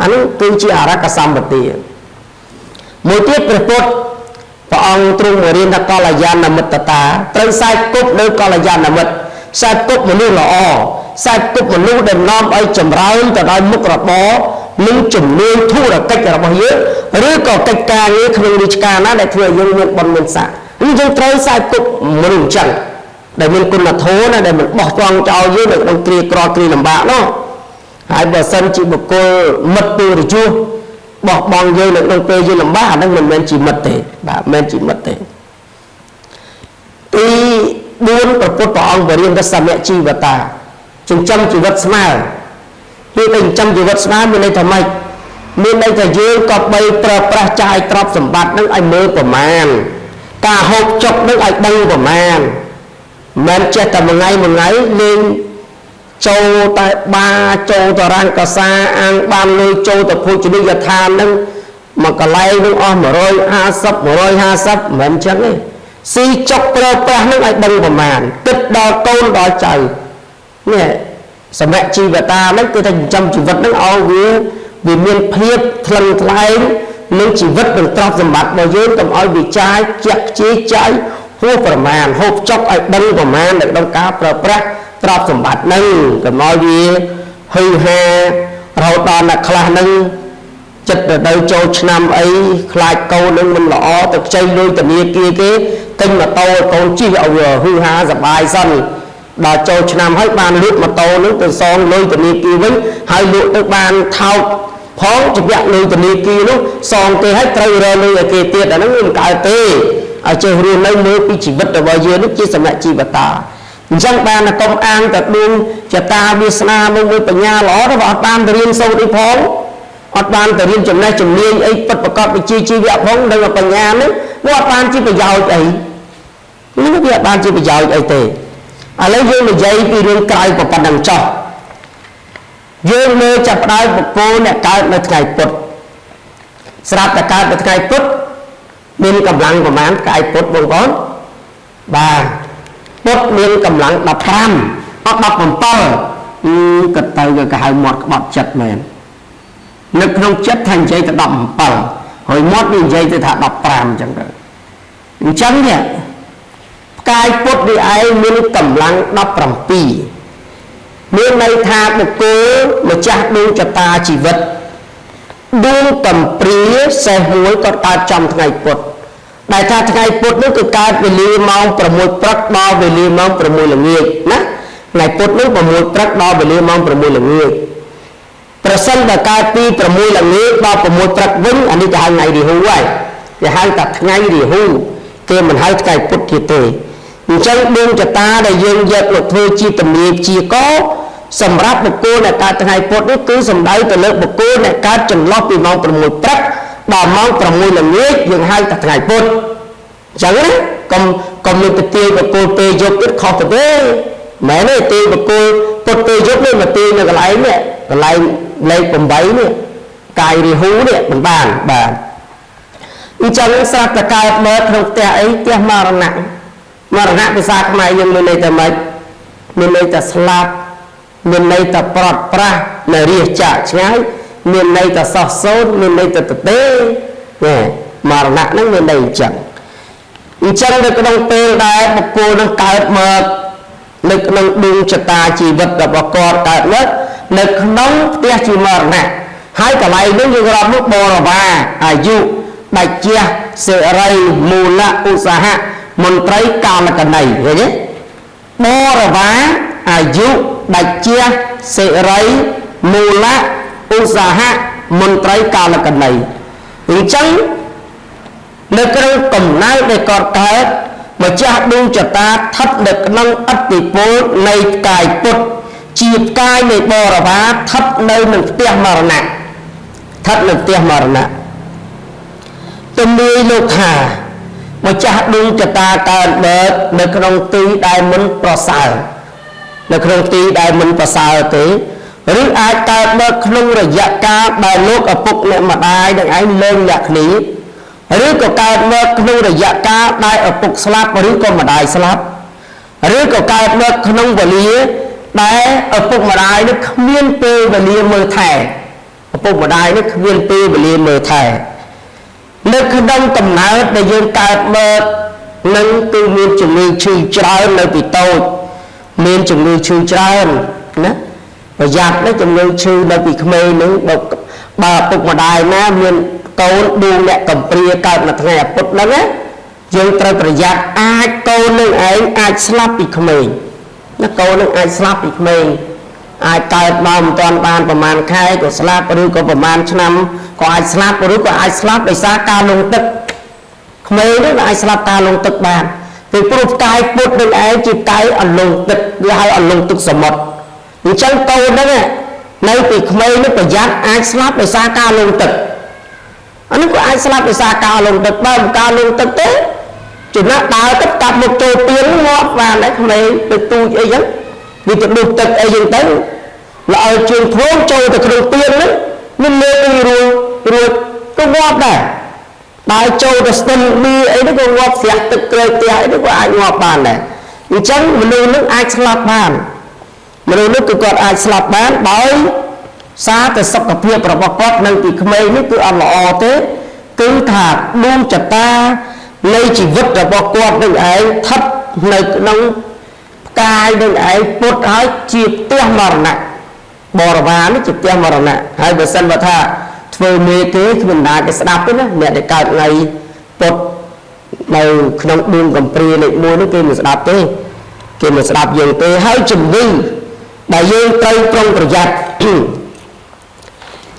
អានោះគឺជាអរកសម្បត្តិមួយទៀតព្រះពុទ្ធព្រះអង្គទ្រង់បង្រៀនថាកល្យាណមិត្តតាត្រូវសែបគប់នៅកល្យាណមិត្តសែបគប់មនុស្សល្អសែបគប់មនុស្សដែលនាំឲ្យចម្រើនទៅដោយមុខរបរនិងជំនាញធុរកិច្ចរបស់យើងឬក៏កិច្ចការងារក្នុងរាជការណាដែលធ្វើឲ្យយើងមានបុណ្យមានស័ក្តិនេះយើងត្រូវសែបគប់មនុស្សអញ្ចឹងដែលមានគុណធម៌ណាដែលមិនបោះបង់ចោលយើងនៅក្នុងគ្រាក្រគ្រាលំបាកនោះហើយបើសិនជាបុគ្គលមិត្តទូរយុះបោះបង់យើងនៅក្នុងពេលយើងលំបាកអានឹងមិនមែនជាមិត្តទេបាទមិនមែនជាមិត្តទេទី4ព្រះពុទ្ធព្រះអង្គបរិញ្ញាសមជីវតាចិញ្ចឹមជីវិតស្មើគឺតែចិញ្ចឹមជីវិតស្មើមានន័យថាម៉េចមានន័យថាយើងក៏បីប្រើប្រាស់ចាយទ្រព្យសម្បត្តិនឹងឲ្យមើលប្រមាណការហូបចុកនឹងឲ្យដឹងប្រមាណមិនចេះតែមួយថ្ងៃមួយថ្ងៃលេងចូលតែបាចូលតារាងកសាអាងបានលុយចូលទៅភោជនីយដ្ឋាននឹងមកកន្លែងនឹងអស់150 150មិនចឹងទេស៊ីចុកប្រើប្រាស់នឹងឲ្យដឹងប្រមាណគិតដល់កូនដល់ចៅនេះសមជីវតានឹងគឺថាចិញ្ចឹមជីវិតនឹងឲ្យវាមានភាពថ្លឹងថ្លែងនឹងជីវិតនិងទ្រព្យសម្បត្តិរបស់យើងកុំឲ្យវាចាយជះខ្ជាយចាយហួសប្រមាណហូបចុកឲ្យដឹងប្រមាណនៅក្នុងការប្រើប្រាស់ទ្រព្យសម្បត្តិនឹងកុំឲ្យវាហឺហារហូតដល់អ្នកខ្លះនឹងចិត្តរដូវចូលឆ្នាំអីខ្លាចកូននឹងមិនល្អទៅខ្ចីលុយធនាគារគេទិញម៉ូតូឲ្យកូនជិះឲ្យវាហឺហាសប្បាយសិនដល់ចូលឆ្នាំហើយបានលក់ម៉ូតូនឹងទៅសងលុយធនាគារវិញហើយលក់ទៅបានថោកផងជំពាក់លុយធនាគារនោះសងគេហើយត្រូវរកលុយឲ្យគេទៀតអាហ្នឹងវាមិនកើតទេ ឲ្យចេះរស់នៅមើលពីជីវិតរបស់យើងនេះជាសមជីវតាអញ្ចឹងបានកុំអាងតែដួងចតាវាសនាមួយបញ្ញាល្អទៅអត់បានទៅរៀនសូត្រអីផងអត់បានទៅរៀនចំណេះជំនាញអីពិតប្រកបវិជ្ជាជីវៈផងនឹងបញ្ញានេះវាអត់បានជាប្រយោជន៍អីនេះវាអត់បានជាប្រយោជន៍អីទេឥឡូវយើងនិយាយពីរឿងក្រៅប៉ុណ្ណឹងចោះយើងមើលចាប់ផ្ដើមបុគ្គលអ្នកកើតនៅថ្ងៃពុធស្រាប់តែកើតនៅថ្ងៃពុធមានកម្លាំងប្រមាណកាយពុធបងប្អូនបាទពុទ្ធមានកម្លាំង15អត់17ក៏ទៅគេហៅមាត់ក្បត់ចិត្តមែននៅក្នុងចិត្តថានិយាយទៅ17ហើយមាត់វានិយាយទៅថា15អញ្ចឹងទៅអញ្ចឹងនេះផ្កាយពុទ្ធនេះឯងមានកម្លាំង17មានន័យថាបុគ្គលម្ចាស់ដួងចតាជីវិតដួងកំព្រាសេះមួយក៏កើតចំថ្ងៃពុធដែលថាថ្ងៃពុធនោះគឺកើតវេលាម៉ោង6ព្រឹកដល់វេលាម៉ោង6ល្ងាចណាថ្ងៃពុធនោះ6ព្រឹកដល់វេលាម៉ោង6ល្ងាចប្រសិនបើកើតពី6ល្ងាចដល់6ព្រឹកវិញអានេះគេហៅថ្ងៃរាហូហើយគេហៅថាថ្ងៃរាហូគេមិនហៅថ្ងៃពុធទៀតទេអញ្ចឹងដួងចតាដែលយើងយកមកធ្វើជាទំនាយជាកសម្រាប់បុគ្គលដែលកើតថ្ងៃពុធនេះគឺសំដៅទៅលើបុគ្គលដែលកើតចន្លោះពីម៉ោង6ព្រឹកដល់ម៉ោង6ល្ងាចយើងហៅថាថ្ងៃពុធអញ្ចឹងណាកុំមានទៅទាយបុគ្គលពេលយប់ទៀតខុសទៅទេមែនទេទាយបុគ្គលពុទ្ធពេលយប់នេះមកទាយនៅកន្លែងនេះកន្លែងលេខ8នេះកាយរាហូនេះមិនបានបាទអញ្ចឹងស្រាប់តែកើតមកក្នុងផ្ទះអីផ្ទះមរណៈមរណៈភាសាខ្មែរយើងមានន័យថាម៉េចមានន័យថាស្លាប់មានន័យថាប្រត់ប្រាស់នៅរាជចាកឆ្ងាយមានន័យថាសោះសូន្យមានន័យថាទទេណាមរណៈហ្នឹងមានន័យអញ្ចឹងអញ្ចឹងនៅក្នុងពេលដែលបុគ្គលនឹងកើតមកនៅក្នុងដួងចតាជីវិតរបស់គាត់កើតមកនៅក្នុងផ្ទះជាមរណៈហើយកន្លែងនេះយើងរាប់នោះបរិវារអាយុដាច់ជះសិរីមូលឧស្សាហៈមន្ត្រីកាលកណីឃើញទេបរិវារអាយុដាច់ជះសិរីមូលឧស្សាហៈមន្ត្រីកាលកណីអញ្ចឹងនៅក្នុងកំណើតដែលគាត់កើតម្ចាស់ដួងចតាស្ថិតនៅក្នុងឥទ្ធិពលនៃផ្កាយពុទ្ធជាផ្កាយនៃបរិវារស្ថិតនៅនឹងផ្ទះមរណៈស្ថិតនៅផ្ទះមរណៈទំនាយលោកថាម្ចាស់ដួងចតាកើតមកនៅក្នុងទីដែលមិនប្រសើរនៅក្នុងទីដែលមិនប្រសើរទេឬអាចកើតមកក្នុងរយៈកាលដែលលោកឪពុកអ្នកម្ដាយនឹងឯងលែងលាក់គ្នាឬក៏កើតមកក្នុងរយៈកាលដែលឪពុកស្លាប់ឬក៏ម្ដាយស្លាប់ឬក៏កើតមកក្នុងវេលាដែលឪពុកម្ដាយនេះគ្មានពេលវេលាមើលថែឪពុកម្ដាយនេះគ្មានពេលវេលាមើលថែនៅក្នុងកំណើតដែលយើងកើតមកនឹងគឺមានជំងឺឈឺច្រើននៅពីតូចមានជំងឺឈឺច្រើនណាប្រយ័ត្នណាជំងឺឈឺនៅពីក្មេងនឹងបើឪពុកម្ដាយណាមានកូនដួងអ្នកកំព្រាកើតនៅថ្ងៃអាពុធហ្នឹងណាយើងត្រូវប្រយ័ត្នអាចកូននឹងឯងអាចស្លាប់ពីក្មេងណាកូននឹងអាចស្លាប់ពីក្មេងអាចកើតមកមិនទាន់បានប្រហែលខែក៏ស្លាប់ឬក៏ប្រហែលឆ្នាំក៏អាចស្លាប់ឬក៏អាចស្លាប់ដោយសារការលងទឹកក្មេងនេះអាចស្លាប់ការលងទឹកបានពីព្រោះផ្កាយពុទ្ធនឹងឯងជាផ្កាយអលងទឹកវាហៅអលងទឹកសមុទ្រអញ្ចឹងកូនហ្នឹងនៅពីក្មេងនេះប្រយ័ត្នអាចស្លាប់ដោយសារការលងទឹកអានេះក៏អាចស្លាប់ដោយសារការលងទឹកបើមិនការលងទឹកទេចំណាក់ដើរទឹកកាប់មកចូលទៀនងាប់បានដែរក្មេងទៅទូចអីចឹងវាទៅដុះទឹកអីចឹងទៅល្អឲ្យជើងធ្ងចូលទៅក្នុងទៀនហ្នឹងមានលើករួចរួចក៏ងាប់ដែរដើរចូលទៅស្ទឹងប៊ីអីហ្នឹងក៏ងាប់ស្រាក់ទឹកក្រោយផ្ទះអីហ្នឹងក៏អាចងាប់បានដែរអញ្ចឹងមនុស្សនឹងអាចស្លាប់បានមនុស្សនោះគឺគាត់អាចស្លាប់បានដោយសារតែសុខភាពរបស់គាត់នៅពីក្មេងនេះគឺអត់ល្អទេគឺថាដួងចតានៃជីវិតរបស់គាត់នឹងឯងស្ថិតនៅក្នុងផ្កាយនឹងឯងពុទ្ធហើយជាផ្ទះមរណៈបរិវារនេះជាផ្ទះមរណៈហើយបើសិនបើថាធ្វើមេគេគ្មានណាគេស្ដាប់ទេណាអ្នកដែលកើតថ្ងៃពុទ្ធនៅក្នុងដួងកំព្រាលេខ1នោះគេមិនស្ដាប់ទេគេមិនស្ដាប់យើងទេហើយជំងឺដែលយើងត្រូវប្រុងប្រយ័ត្ន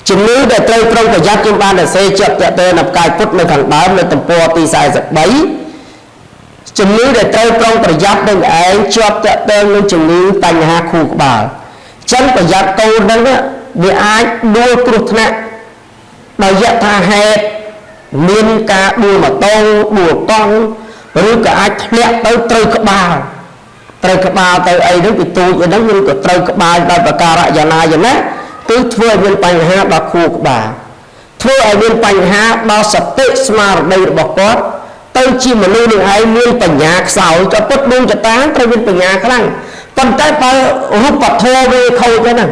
ជំងឺដែលត្រូវប្រុងប្រយ័ត្នខ្ញុំបានសរសេរជាប់ទាក់ទងនឹងផ្កាយពុទ្ធនៅខាងដើមនៅទំព័រទី43 ជំងឺដែលត្រូវប្រុងប្រយ័ត្ននឹងឯងជាប់តាក់ទងនឹងជំងឺបញ្ហាខួរក្បាលចឹងប្រយ័ត្នកូនហ្នឹងវាអាចដួលគ្រោះថ្នាក់ដោយយថាហេតុមានការដួលម៉ូតូដួលកង់ឬក៏អាចធ្លាក់ទៅត្រូវក្បាលត្រូវក្បាលទៅអីហ្នឹងពីទូចអីហ្នឹងឬក៏ត្រូវក្បាលដោយប្រការៈយ៉ាងណាយ៉ាងណាគឺធ្វើឲ្យមានបញ្ហាដល់ខួរក្បាលធ្វើឲ្យមានបញ្ហាដល់សតិស្មារតីរបស់គាត់ទៅជាមនុស្សនឹងឯងមានបញ្ញាខ្សោយក៏ពិតដួងចតាត្រូវមានបញ្ញាខ្លាំងប៉ុន្តែបើរូបធម៌វាខូចទៅហ្នឹង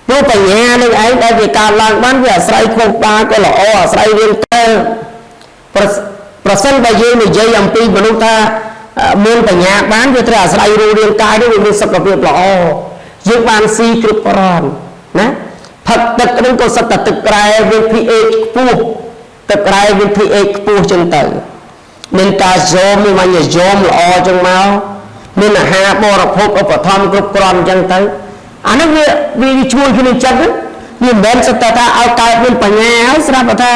ព្រោះបញ្ញានឹងឯងដែលវាកើតឡើងបានវាអាស្រ័យខួរក្បាលក៏ល្អអាស្រ័យវាទៅប្រសិនបើយើងនិយាយអំពីមនុស្សថាមានបញ្ញាបានវាត្រូវអាស្រ័យរូបរាងកាយនេះវាមានសុខភាពល្អយើងបានស៊ីគ្រប់គ្រាន់ណាផឹកទឹកហ្នឹងក៏សិតតែទឹករ៉ែមាន pH ខ្ពស់ទឹករ៉ែមាន pH ខ្ពស់ចឹងទៅមានកាល់ស្យូមមានម៉ាញ៉េស្យូមល្អចឹងមកមានអាហារបរិភោគឧបត្ថម្ភគ្រប់គ្រាន់ចឹងទៅអានេះវាជួយគ្នាចិត្តវាមិនមែនសិតតែថាឲ្យកើតមានបញ្ញាហើយស្រាប់តែថា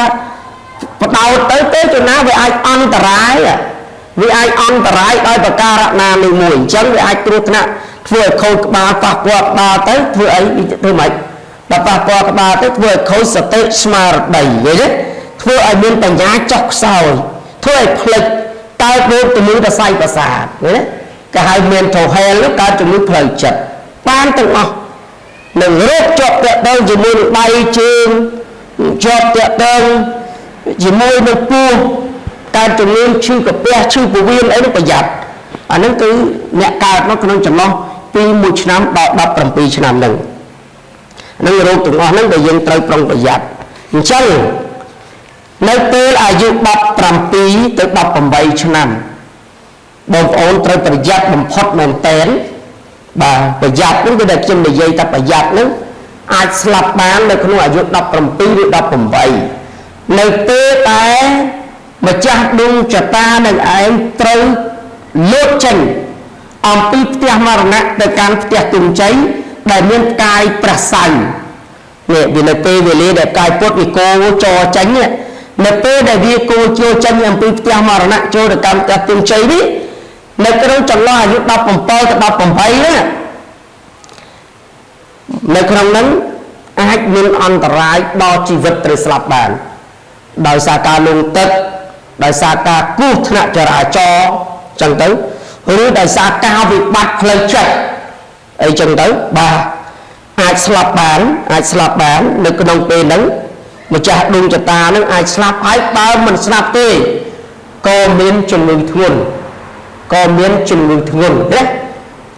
បដោតទៅទេចំណាវាអាចអន្តរាយវាអាចអន្តរាយដោយប្រការណាមួយមួយអញ្ចឹងវាអាចគ្រោះថ្នាក់ធ្វើឲ្យខូចក្បាលប៉ះពាល់ក្បាលទៅធ្វើអីធ្វើម៉េចដល់ប៉ះពាល់ក្បាលទៅធ្វើឲ្យខូចសតិស្មារតីយល់ទេធ្វើឲ្យមានបញ្ញាចុះខ្សោយធ្វើឲ្យភ្លេចកើតរោគជំងឺសរសៃប្រសាទឃើញទេគេហៅ mental health កើតជំងឺផ្លូវចិត្តបានទាំងអស់នឹងរោគជាប់តាក់ទងជាមួយនឹងដៃជើងជាប់តាក់ទងជាមួយនឹងពោះកើតជំងឺឈឺកាពះឈឺពោះវៀនអីនោះប្រយ័ត្នអាហ្នឹងគឺអ្នកកើតមកក្នុងចន្លោះពី1ឆ្នាំដល់17ឆ្នាំហ្នឹងហ្នឹងរោគទាំងអស់ហ្នឹងដែលយើងត្រូវប្រុងប្រយ័ត្នអញ្ចឹងនៅពេលអាយុ17ទៅ18ឆ្នាំបងប្អូនត្រូវប្រយ័ត្នបំផុតមែនទែនបាទប្រយ័ត្នហ្នឹងគឺដែលខ្ញុំនិយាយថាប្រយ័ត្នហ្នឹងអាចស្លាប់បាននៅក្នុងអាយុ17ឬ18នៅពេលតែម្ចាស់ដួងចតានឹងឯងត្រូវលើកចេញអំពីផ្ទះមរណៈទៅកាន់ផ្ទះទុំជ័យដែលមានផ្កាយព្រះសៅរ៍នេះវានៅពេលវេលាដែលផ្កាយពុទ្ធវាគោចរចេញនៅពេលដែលវាគោចូលចេញអំពីផ្ទះមរណៈចូលទៅកាន់ផ្ទះទុំជ័យនេះនៅក្នុងចន្លោះអាយុ17ទៅ18ណានៅក្នុងហ្នឹងអាចមានអន្តរាយដល់ជីវិតត្រូវស្លាប់បានដោយសារការលងទឹកដោយសារការគ្រោះថ្នាក់ចរាចរណ៍ចឹងទៅឬដោយសារការវិបត្តិផ្លូវចិត្តអីចឹងទៅបាទអាចស្លាប់បានអាចស្លាប់បាននៅក្នុងពេលហ្នឹងម្ចាស់ដួងចតាហ្នឹងអាចស្លាប់ហើយបើមិនស្លាប់ទេក៏មានជំងឺធ្ងន់ក៏មានជំងឺធ្ងន់ណា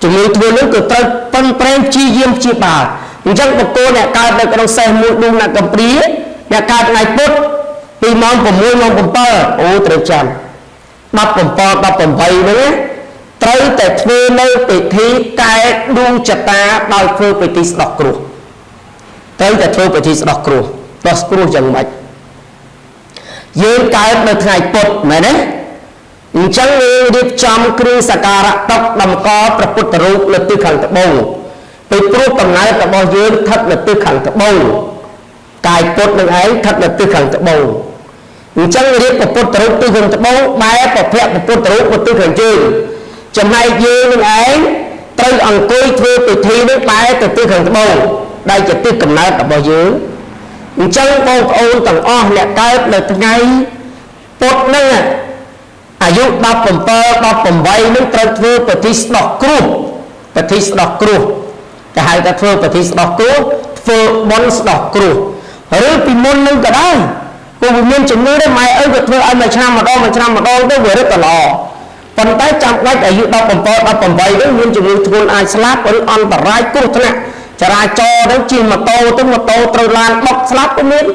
ជំងឺធ្ងន់ហ្នឹងគឺត្រូវពឹងប្រែងព្យាយាមព្យាបាលអញ្ចឹងបុគ្គលអ្នកកើតនៅក្នុងសេះមួយដួងអ្នកកំព្រាអ្នកកើតថ្ងៃពុធពីម៉ោង6ម៉ោង7អូត្រូវចាំ17 18ហ្នឹងត្រូវតែធ្វើនៅពិធីកែដួងចតាដោយធ្វើពិធីស្ដោះគ្រោះត្រូវតែធ្វើពិធីស្ដោះគ្រោះដោះគ្រោះយ៉ាងម៉េចយើងកើតនៅថ្ងៃពុធមែនទេអញ្ចឹងយើងរៀបចំគ្រឿងសក្ការៈតុតម្កល់ព្រះពុទ្ធរូបនៅទិសខាងត្បូងពីព្រោះកំណើតរបស់យើងស្ថិតនៅទិសខាងត្បូងកាយពុទ្ធនឹងឯងស្ថិតនៅទិសខាងត្បូងអញ្ចឹងរៀបព្រះពុទ្ធរូបទិសខាងត្បូងបែរប្រភពព្រះពុទ្ធរូបទៅទិសខាងជើងចំណែកយើងនឹងឯងត្រូវអង្គុយធ្វើពិធីនេះបែរទៅទិសខាងត្បូងដែលជាទិសកំណើតរបស់យើងអញ្ចឹងបងប្អូនទាំងអស់អ្នកកើតនៅថ្ងៃពុធហ្នឹងអាយុ17 18នឹងត្រូវធ្វើពិធីស្ដោះគ្រោះពិធីស្ដោះគ្រោះគេហៅថាធ្វើពិធីស្ដោះគ្រោះធ្វើបុណ្យស្ដោះគ្រោះឬពីមុននឹងក៏ដែរព្រោះវាមានជំនឿដែរម៉ែឪក៏ធ្វើឲ្យមួយឆ្នាំម្ដងមួយឆ្នាំម្ដងទៅវារឹតតែល្អប៉ុន្តែចាំបាច់អាយុ17 18នឹងមានជំងឺធ្ងន់អាចស្លាប់ឬអន្តរាយគ្រោះថ្នាក់ចរាចរណ៍ទៅជិះម៉ូតូទៅម៉ូតូត្រូវឡានបុកស្លាប់ក៏មាន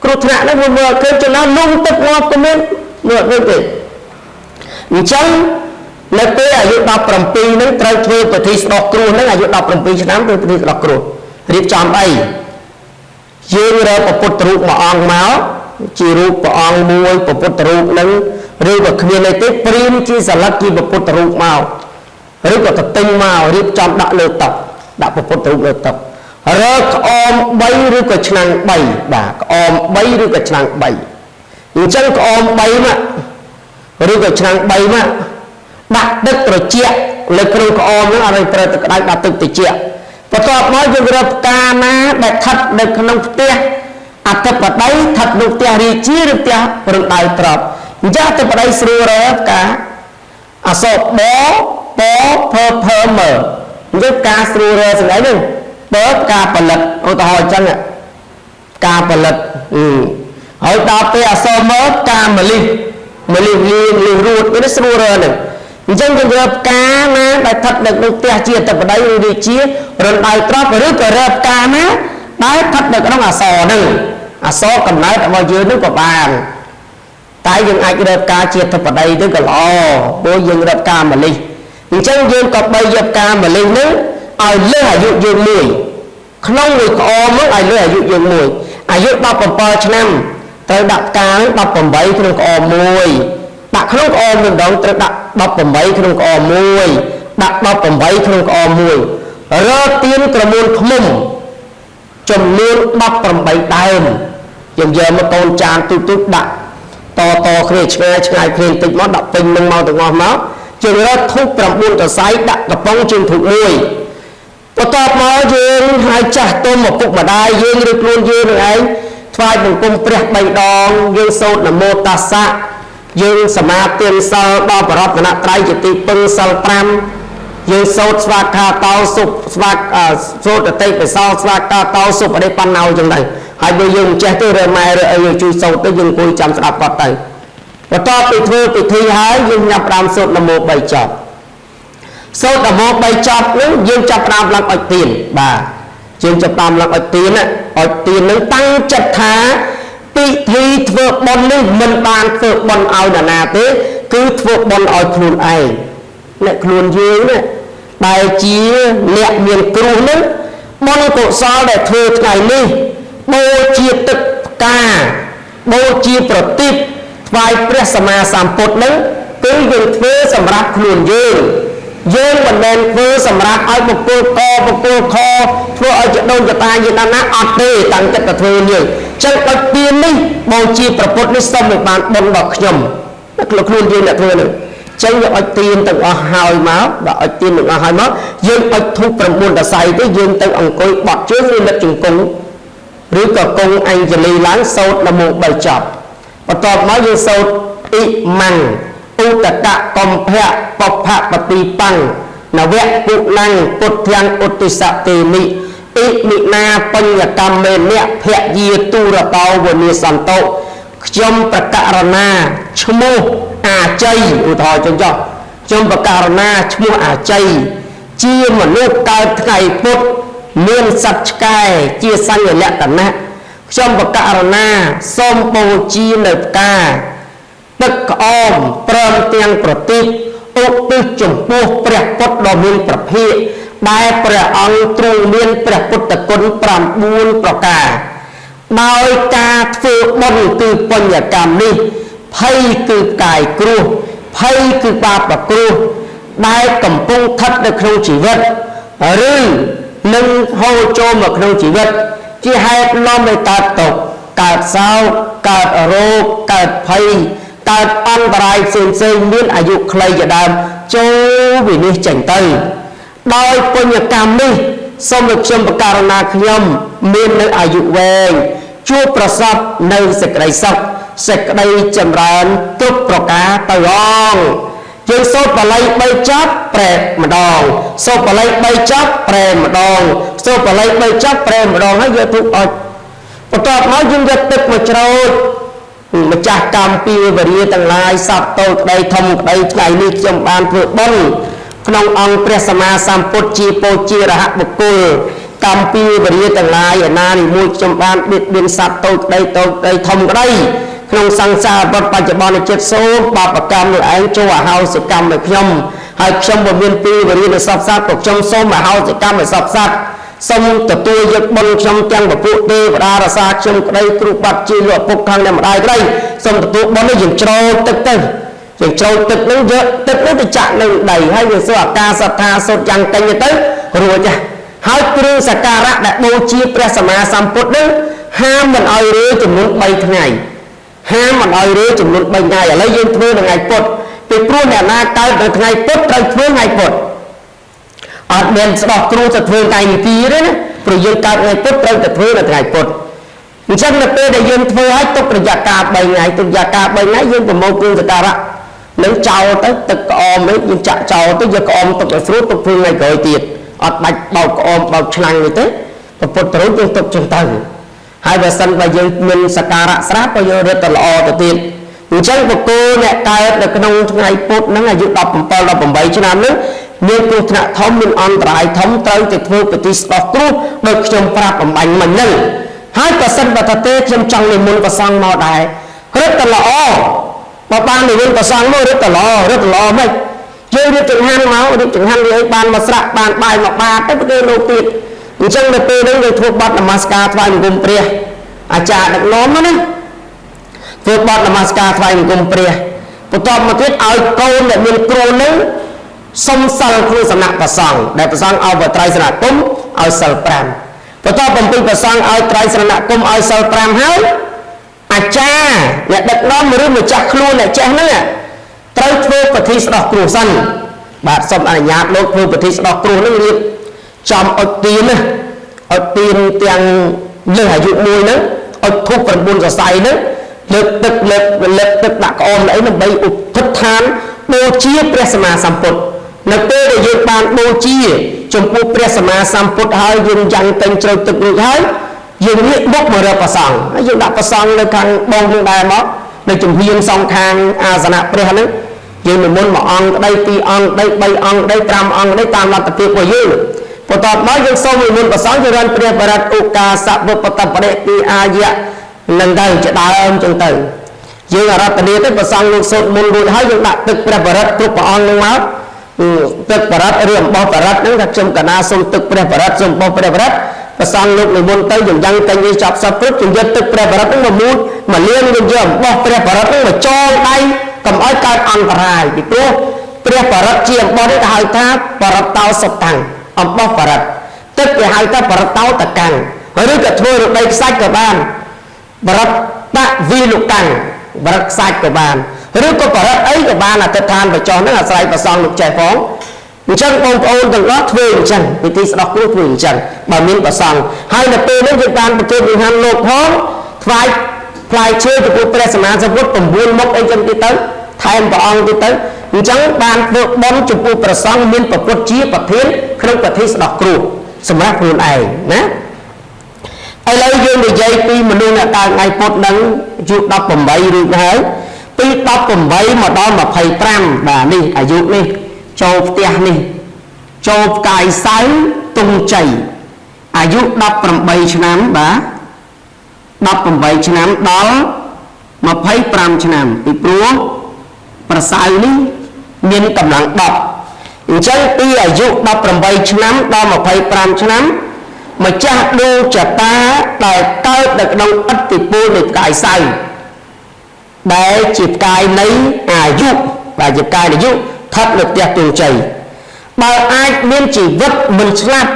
គ្រោះថ្នាក់ហ្នឹងវាមើលឃើញចំណាស់លងទឹកងាប់ក៏មានមើលឃើញទេអញ្ចឹងនៅពេលអាយុ17នឹងត្រូវធ្វើពិធីស្ដោះគ្រោះហ្នឹងអាយុ17ឆ្នាំធ្វើពិធីស្ដោះគ្រោះរៀបចំអីយើងរកព្រះពុទ្ធរូបមួយអង្គមកជារូបព្រះអង្គមួយព្រះពុទ្ធរូបហ្នឹងឬក៏គ្មានអីទេព្រាមជាសិលឹកជាព្រះពុទ្ធរូបមកឬក៏ទៅទិញមករៀបចំដាក់លើតុដាក់ព្រះពុទ្ធរូបលើតុរកក្អម3ឬក៏ឆ្នាំង3បាទក្អម3ឬក៏ឆ្នាំង3អញ្ចឹងក្អម3មក ឬក៏ឆ្នាំង3មកដាក់ទឹកត្រជាក់លើក្នុងក្អមហ្នឹងអត់ឲ្យប្រើទឹកក្តៅដាក់ទឹកត្រជាក់បន្ទាប់មកយើងរកផ្កាណាដែលស្ថិតនៅក្នុងផ្ទះអធិបតីស្ថិតនៅផ្ទះរាជាឬផ្ទះរណ្ដៅទ្រព្យអញ្ចឹងអធិបតីស្រួលរកផ្កាអសបពភភមអញ្ចឹងផ្កាស្រួលរកស្អីហ្នឹងបើផ្កាផលិតឧទាហរណ៍អញ្ចឹងផ្កាផលិតហើយដល់ពេលអសមផ្កាម្លិះម្លិះលៀងលិះរួតវាស្រួលរកហ្នឹងអញ្ចឹងយើងរកផ្កាណាដែលស្ថិតនៅក្នុងផ្ទះជាអធិបតីឬរាជារណ្ដៅទ្រព្យឬក៏រកផ្កាណាដែលស្ថិតនៅក្នុងអសហ្នឹងអសកំណើតរបស់យើងនឹងក៏បានតែយើងអាចរកផ្កាជាអធិបតីទៅក៏ល្អព្រោះយើងរកផ្កាម្លិះអញ្ចឹងយើងក៏បីយកផ្កាម្លិះហ្នឹងឲ្យលើសអាយុយើងមួយក្នុងមួយក្អមហ្នឹងឲ្យលើសអាយុយើងមួយអាយុ17ឆ្នាំត្រូវដាក់ផ្កា18ក្នុងក្អមមួយដាក់ក្នុងក្អមម្ដងត្រូវដាក់18ក្នុងក្អមមួយដាក់18ក្នុងក្អមមួយរកទៀនក្រមួនឃ្មុំចំនួន18ដើមយើងយកមកកូនចានទូទូដាក់តតគ្នាឆ្ងាយឆ្ងាយគ្នាបន្តិចមកដាក់ពេញនឹងមកទាំងអស់មកយើងរកធូប9សរសៃដាក់កំប៉ុងជើងធូបមួយបន្ទាប់មកយើងហៅចាស់ទុំឪពុកម្ដាយយើងឬខ្លួនយើងនឹងឯងថ្វាយបង្គំព្រះ3ដងយើងសូត្រនមោតស្សៈយើងសមាទានសិលដល់បរតនត្រ័យជាទីពឹងសិល5យើងសូត្រស្វាខាតោសុស្វាសូត្រតិបិសោស្វាកាតោសុបរិបណ្ណោចឹងទៅហើយបើយើងមិនចេះទេឬម៉ែឬអីយើងជួយសូត្រទៅយើងអង្គុយចាំស្ដាប់គាត់ទៅបន្ទាប់ពីធ្វើពិធីហើយយើងញ៉ាំផ្ដាំសូត្រនមោ3ចប់សូត្រនមោ3ចប់នឹងយើងចាប់ផ្ដើមឡើងអុជទៀនបាទយើងចាប់ផ្ដើមឡើងអុជទៀនអុជទៀននឹងតាំងចិត្តថាពិធីធ្វើបុណ្យនេះមិនបានធ្វើបុណ្យឲ្យនរណាទេគឺធ្វើបុណ្យឲ្យខ្លួនឯងអ្នកខ្លួនយើងនេះដែលជាអ្នកមានគ្រោះនឹងបុណ្យកុសលដែលធ្វើថ្ងៃនេះបូជាទឹកផ្កាបូជាប្រទីបថ្វាយព្រះសម្មាសម្ពុទ្ធនឹងគឺយើងធ្វើសម្រាប់ខ្លួនយើងយើងមិនមែនធ្វើសម្រាប់ឲ្យបុគ្គលកបុគ្គលខធ្វើឲ្យចដូនចតាយើងដល់ណាអត់ទេតាំងចិត្តទៅធ្វើយើងចឹងអុជទៀននេះបូជាប្រពុតនេះសូមឲ្យបានបុណ្យដល់ខ្ញុំខ្លួនយើងអ្នកធ្វើនឹងចឹងយើងអុជទៀនទាំងអស់ហើយមកដល់អុជទៀនទាំងអស់ហើយមកយើងអុជធូប9សរសៃទៅយើងទៅអង្គុយបត់ជើងឬលិតជង្គង់ឬក៏គង់អញ្ជលីឡើងសូត្រនមោ3ចប់បន្ទាប់មកយើងសូត្រអ៊ីម៉ាំងឧតកៈកំភៈបពៈបតិបាំងនវៈពុណੰពុទ្ធាំងឧទ្ទិសតេមិអ៊ិមិណាបញ្ញកម្មមេនៈភយាទូរតោវនីសន្តោខ្ញុំប្រករណាឈ្មោះអាជ័យឧទាហរណ៍ចឹងចុះខ្ញុំប្រករណាឈ្មោះអាជ័យជាមនុស្សកើតថ្ងៃពុធមានសត្វឆ្កែជាសញ្ញលក្ខណៈខ្ញុំប្រករណាសូមបូជានៅផ្កាទឹកក្អមព្រមទាំងប្រទីបឧទ្ទិសចំពោះព្រះពុទ្ធដ៏មានប្រភិដែលព្រះអង្គទ្រង់មានព្រះពុទ្ធគុណ9ប្រការដោយការធ្វើបុណ្យគឺបញ្ញកម្មនេះភ័យគឺកាយគ្រោះភ័យគឺបាបគ្រោះដែលកំពុងស្ថិតនៅក្នុងជីវិតឬនឹងហូរចូលមកក្នុងជីវិតជាហេតុនាំឲ្យកើតទុក្ខកើតសោកកើតរោគកើតភ័យកើតអន្តរាយផ្សេងផ្សេងមានអាយុខ្លីជាដើមចូលវិនិច្ឆ័យចេញទៅដោយបញ្ញកម្មនេះសូមឲ្យខ្ញុំបករណាខ្ញុំមាននៅអាយុវែងជួបប្រសពនៅសេចក្តីសុខសេចក្តីចម្រើនគ្រប់ប្រការទៅអងយើងសូត្របាលី3ចប់ប្រែម្ដងសូត្របាលី3ចប់ប្រែម្ដងសូត្របាលី3ចប់ប្រែម្ដងហើយយកធូបអុជបន្ទាប់មកយើងយកទឹកមកច្រូតម្ចាស់កម្មពីវរិយទាំងឡាយសត្វតូចក្តីធំក្តីថ្ងៃនេះខ្ញុំបានធ្វើបុណ្យក្នុងអង្គព្រះសម្មាសម្ពុទ្ធជាពោជារហបុគ្គលកម្មពីវរិយទាំងឡាយឯណានីមួយខ្ញុំបានបៀតបៀនសត្វតូចក្តីតូចក្តីធំក្តីក្នុងសង្សារវដ្តបច្ចុប្បន្នចិត្តសូមបាបកម្មនឹងឯងចូលអហោសិកម្មឲ្យខ្ញុំហើយខ្ញុំមិនមានពីវរិយនៅសពសត្វក៏ខ្ញុំសូមអហោសិកម្មឲ្យសពសត្វសូមទទួលយកបុណ្យខ្ញុំទាំងពពួកទេវតារសាខ្ញុំក្តីគ្រូបាត់ជាលោកឪពុកខាងអ្នកម្ដាយក្តីសូមទទួលបុណ្យនេះយើងច្រូតទឹកទៅយើងច្រូតទឹកនឹងយកទឹកនោះទៅចាក់នៅដីហើយយើងសូត្រអាកាសថាសូត្រយ៉ាងកេញទៅរួចហើយគ្រឿងសក្ការៈដែលបូជាព្រះសម្មាសម្ពុទ្ធនឹងហាមមិនឲ្យរើចំនួន3ថ្ងៃ ហាមមិនឲ្យរើចំនួន3ថ្ងៃឥឡូវយើងធ្វើនៅថ្ងៃពុធពីព្រោះអ្នកណាកើតនៅថ្ងៃពុធត្រូវធ្វើថ្ងៃពុធអត់មានស្ដោះគ្រូទៅធ្វើថ្ងៃនេះទៀតទេណាព្រោះយើងកើតថ្ងៃពុធត្រូវតែធ្វើនៅថ្ងៃពុធអញ្ចឹងនៅពេលដែលយើងធ្វើឲ្យទុករយៈកាល3ថ្ងៃទុករយៈកាល3ថ្ងៃយើងប្រមូលគ្រឿងសក្ការៈនឹងចោលទៅទឹកក្អមនេះយើងចាក់ចោលទៅយកក្អមទុកឲ្យស្រួលទុកធ្វើថ្ងៃក្រោយទៀតអត់បាច់បោកក្អមបោកឆ្លាំងនេះទេពុទ្ធរូបយើងទុកចឹងទៅហើយបើសិនបើយើងមានសក្ការៈស្រាប់ក៏យើងរឹតតែល្អទៅទៀតអញ្ចឹងបុគ្គលអ្នកកើតនៅក្នុងថ្ងៃពុធហ្នឹងអាយុ17 18ឆ្នាំហ្នឹងមានគ្រោះថ្នាក់ធំមានអន្តរាយធំត្រូវតែធ្វើពិធីស្ដោះគ្រោះដោយខ្ញុំប្រាប់អំបញ្ញមិញហ្នឹងហើយបើសិនបើថាទេខ្ញុំចង់និមន្តព្រះសង្ឃមកដែររឹតតែល្អបើបាននិមន្តព្រះសង្ឃមករឹតតែល្អរឹតតែល្អមិនយើងរៀបចង្ហាន់មករៀបចង្ហាន់វាឲ្យបានមកស្រាក់បានបាយមកបាតទៅប្រទេសលោកទៀតអញ្ចឹងនៅពេលហ្នឹងយើងធ្វើបទនមស្ការថ្វាយបង្គំព្រះអាចារ្យដឹកនាំណាធ្វើបទនមស្ការថ្វាយបង្គំព្រះបន្ទាប់មកទៀតឲ្យកូនដែលមានគ្រូនឹងសុំសិលក្នុងសំណាក់ព្រះសង្ឃដែលព្រះសង្ឃឲ្យបត្រៃសនគមឲ្យសិល5បន្ទាប់បំពេញព្រះសង្ឃឲ្យត្រៃសនគមឲ្យសិល5ហើយអាចារ្យអ្នកដឹកនាំឬម្ចាស់ខ្លួនអ្នកចេះហ្នឹងត្រូវធ្វើពិធីស្ដោះគ្រោះសិនបាទសូមអនុញ្ញាតលោកធ្វើពិធីស្ដោះគ្រោះហ្នឹងរៀបចំអុជទៀនណាអុជទៀនទាំងលើសអាយុមួយហ្នឹងអុជធូប9សរសៃហ្នឹងលើកទឹកលើកទឹកដាក់ក្អមអីដើម្បីឧទ្ទិដ្ឋានបូជាព្រះសម្មាសម្ពុទ្ធនៅពេលដែលយើងបានបូជាចំពោះព្រះសម្មាសម្ពុទ្ធហើយយើងយ៉ាងតែងជ្រៅទឹករួចហើយយើងងាកមុខមករកព្រះសង្ឃហើយយើងដាក់ព្រះសង្ឃនៅខាងបងយើងដែរមកនៅជំហានសងខាងអាសនៈព្រះហ្នឹងយើងនិមន្តមួយអង្គក្តីពីរអង្គក្តីបីអង្គក្តី5អង្គក្តីតាមលទ្ធភាពរបស់យើងបន្ទាប់មកយើងសូមនិមន្តព្រះសង្ឃយើងរានព្រះបរិត្តឧកាសវបតបរិពីអាយៈនឹងទៅជាដើមចឹងទៅយើងអារាធនាទៅព្រះសង្ឃលោកសូត្រមន្តរួចហើយយើងដាក់ទឹកព្រះបរិត្តគ្រប់ព្រះអង្គនឹងមកទឹកបរិត្តឬអំបោះបរិត្តហ្នឹងថាខ្ញុំកណាសូមទឹកព្រះបរិត្តសូមអំបោះព្រះបរិត្តព្រះសង្ឃលោកនិមន្តទៅយើងយ៉ាងតែងនេះចាប់សពគ្រប់យើងយកទឹកព្រះបរិត្តហ្នឹងមកមូលមកលាងយើងយកអំបោះព្រះបរិត្តហ្នឹងមកចងដៃកុំឲ្យកើតអន្តរាយពីព្រោះព្រះបរិត្តជាអំបោះនេះគេហៅថាបរិត្តោសតាំងអំបោះបរិត្តទឹកគេហៅថាបរិត្តោតកាំងឬក៏ធ្វើរដីខ្សាច់ក៏បានបរិត្តតវិលកាំងបរិត្តខ្សាច់ក៏បានឬក៏បរិត្តអីក៏បានអធិដ្ឋានបច្ចោះហ្នឹងអាស្រ័យព្រះសង្ឃលោកចេះផងអញ្ចឹងបងប្អូនទាំងអស់ធ្វើអញ្ចឹងពិធីស្ដោះគ្រោះធ្វើអញ្ចឹងបើមានព្រះសង្ឃហើយនៅពេលនេះយើងបានប្រគេនវិហារលោកផងថ្វាយផ្លែឈើចំពោះព្រះសម្មាសម្ពុទ្ធ9មុខអីចឹងទៀតទៅថែមព្រះអង្គទៀតទៅអញ្ចឹងបានធ្វើបុណ្យចំពោះព្រះសង្ឃមានព្រះពុទ្ធជាប្រធានក្នុងពិធីស្ដោះគ្រោះសម្រាប់ខ្លួនឯងណាឥឡូវយើងនិយាយពីមនុស្សអ្នកកើតថ្ងៃពុធនឹងអាយុ18រួចហើយពី18មកដល់25បាទនេះអាយុនេះចូលផ្ទះនេះចូលផ្កាយសៅទងជ័យអាយុ18ឆ្នាំបាទ18ឆ្នាំដល់25ឆ្នាំពីព្រោះប្រសៅនេះមានកម្លាំង10អញ្ចឹងពីអាយុ18ឆ្នាំដល់25ឆ្នាំម្ចាស់ដួងចតាដែលកើតនៅក្នុងឥទ្ធិពលនៃផ្កាយសៅដែលជាផ្កាយនៃអាយុបាទជាផ្កាយអាយុស្ថិតនៅផ្ទះទងជ័យបើអាចមានជីវិតមិនស្លាប់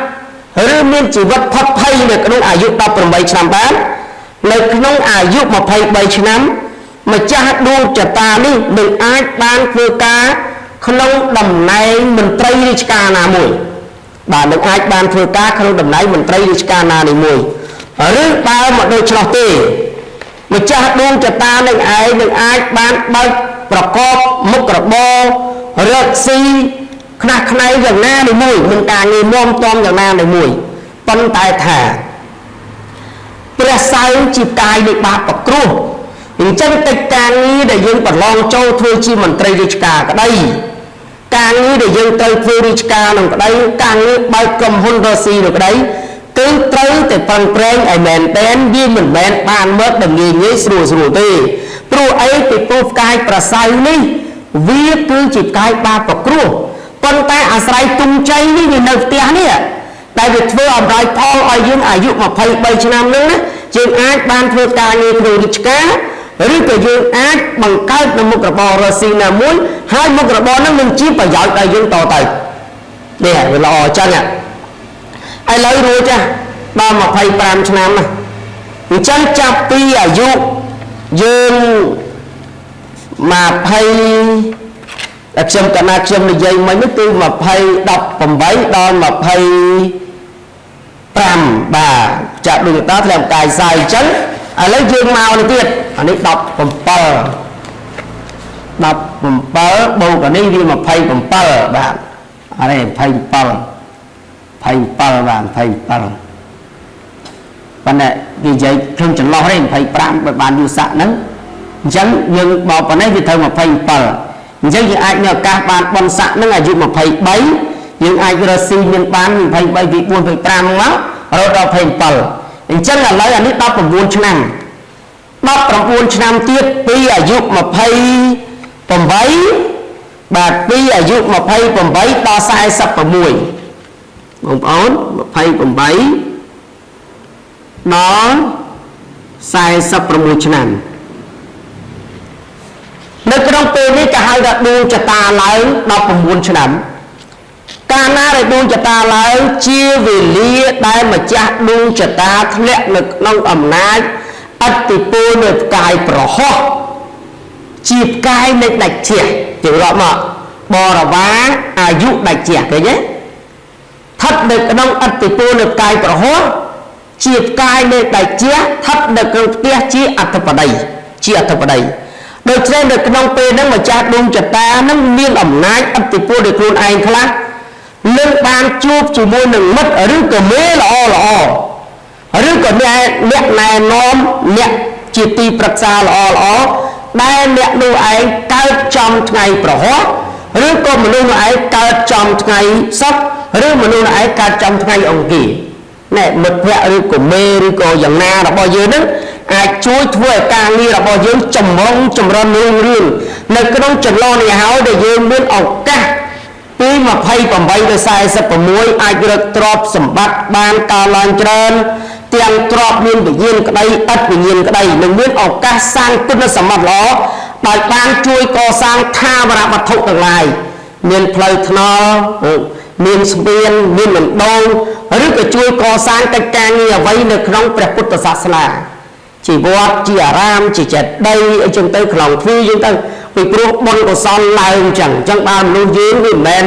ឬមានជីវិតផុតភ័យនៅក្នុងអាយុ18ឆ្នាំបាននៅក្នុងអាយុ23ឆ្នាំម្ចាស់ដួងចតានេះនឹងអាចបានធ្វើការក្នុងតំណែងមន្ត្រីរាជការណាមួយបាទនឹងអាចបានធ្វើការក្នុងតំណែងមន្ត្រីរាជការណានេះមួយឬបើមកដូច្នោះទេម្ចាស់ដួងចតានឹងឯងនឹងអាចបានបើកប្រកបមុខរបររកស៊ីខ្នះខ្នែងយ៉ាងណានេះមួយមានការងារមាំទាំយ៉ាងណានេះមួយប៉ុន្តែថាព្រះសៅជាកាយនៃបាបប្រគ្រោះអញ្ចឹងកិច្ចការងារដែលយើងប្រឡងចូលធ្វើជាមន្ត្រីរាជការក្តីការងារដែលយើងត្រូវធ្វើរាជការនឹងក្តីការងារបើកក្រុមហ៊ុនរកស៊ីនឹងក្តីគឺត្រូវតែប្រឹងប្រែងឲ្យមែនទែនវាមិនមែនបានមកដល់ងាយងាយស្រួលស្រួលទេព្រោះអីពីព្រោះផ្កាយប្រសៅនេះវាគឺជាផ្កាយបាបប្រគ្រោះប៉ុន្តែអាស្រ័យទុំជ័យនេះវានៅផ្ទះនេះដែលវាធ្វើអំណាចផលឲ្យយើងអាយុ23ឆ្នាំហ្នឹងណាយើងអាចបានធ្វើការងារក្នុងរាជការឬក៏យើងអាចបង្កើតនៅមុខរបររកស៊ីណាមួយហើយមុខរបរហ្នឹងនឹងជាប្រយោជន៍ដល់យើងតទៅនេះវាល្អអញ្ចឹងឥឡូវរួចដល់25ឆ្នាំអញ្ចឹងចាប់ពីអាយុ យើង20តែខ្ញុំកណាខ្ញុំនិយាយមិញនេះគឺ20 18ដល់25បាទចាក់ដួងតាធ្លាក់កាយសាយអញ្ចឹងឥឡូវយើងមកនេះទៀតអានេះ17 17បូកអានេះវា27បាទអានេះ27 27បាទ27ប៉ុន្តែគេនិយាយក្នុងចន្លោះនេះ25បើបានយុស័កហ្នឹងអញ្ចឹងយើងបកប៉ុណ្ណេះវាត្រូវ27អញ្ចឹងយើងអាចមានឱកាសបានបុណ្យស័ក្តិនឹងអាយុ23យើងអាចរកស៊ីមានបាន23 24 25មករហូតដល់27អញ្ចឹងឥឡូវអានេះ19ឆ្នាំ19ឆ្នាំទៀតពីអាយុ28បាទពីអាយុ28ដល់46បងប្អូន28ដល់46ឆ្នាំនៅក្នុងពេលនេះក៏ហៅថាដួងចតាឡើង19ឆ្នាំកាលណាដែលដួងចតាឡើងជាវេលាដែលម្ចាស់ដួងចតាធ្លាក់នៅក្នុងអំណាចឥទ្ធិពលនៃផ្កាយប្រហោះជាផ្កាយនៃដាច់ជះជឿរាប់មកបរិវារអាយុដាច់ជះឃើញទេស្ថិតនៅក្នុងឥទ្ធិពលនៃផ្កាយប្រហោះជាផ្កាយនៃដាច់ជះស្ថិតនៅក្នុងផ្ទះជាអធិបតីជាអធិបតីដូច្នេះនៅក្នុងពេលហ្នឹងម្ចាស់ដួងចតាហ្នឹងមានអំណាចឥទ្ធិពលដោយខ្លួនឯងខ្លះនឹងបានជួបជាមួយនឹងមិត្តឬក៏មេល្អល្អឬក៏អ្នកណែនាំអ្នកជាទីប្រឹក្សាល្អល្អដែលអ្នកនោះឯងកើតចំថ្ងៃប្រហោះឬក៏មនុស្សនោះឯងកើតចំថ្ងៃសុក្រឬមនុស្សនោះឯងកើតចំថ្ងៃអង្គារណែមិត្តភក្តិឬក៏មេឬក៏យ៉ាងណារបស់យើងហ្នឹងអាចជួយធ្វើឲ្យការងាររបស់យើងចម្រុងចម្រើនរុងរឿងនៅក្នុងចន្លោះនេះហើយដែលយើងមានឱកាសពី28ដល់46អាចរកទ្រព្យសម្បត្តិបានកើនឡើងច្រើនទាំងទ្រព្យមានវិញ្ញាណក្តីឥតវិញ្ញាណក្តីនឹងមានឱកាសសាងគុណសម្បត្តិល្អដោយបានជួយកសាងថាវរវត្ថុទាំងឡាយមានផ្លូវថ្នល់មានស្ពានមានមណ្ឌលឬក៏ជួយកសាងកិច្ចការងារអ្វីនៅក្នុងព្រះពុទ្ធសាសនាជាវត្តជាអារាមជាចេតិយអីចឹងទៅក្នុងទ្វីចឹងទៅពីព្រោះបុណ្យកុសលឡើងចឹងចឹងបានមនុស្សយើងវាមិនមែន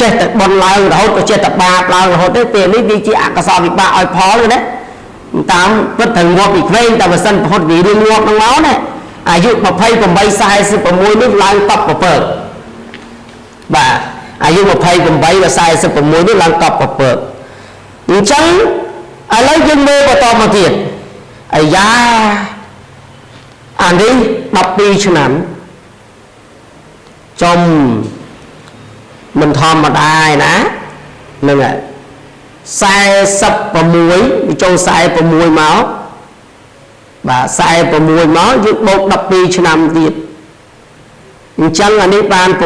ចេះតែបុណ្យឡើងរហូតក៏ចេះតែបាបឡើងរហូតទេពេលនេះវាជាអកុសលវិបាកឲ្យផលណាតាមពិតត្រូវងាប់ពីក្មេងតែបើសិនប្រហុតវារឿងងាប់ហ្នឹងមកណាអាយុ28 46នេះឡើងកប់ពពកបាទអាយុ28ដល់46នេះឡើងកប់ពពកអញ្ចឹងឥឡូវយើងមើលបន្តមកទៀតអាយ៉ាអានេះ12ឆ្នាំចំមិនធម្មតាឯណាហ្នឹងហើយ46ចូល46មកបាទ46មកយើងបូក12ឆ្នាំទៀតអញ្ចឹងអានេះបាន8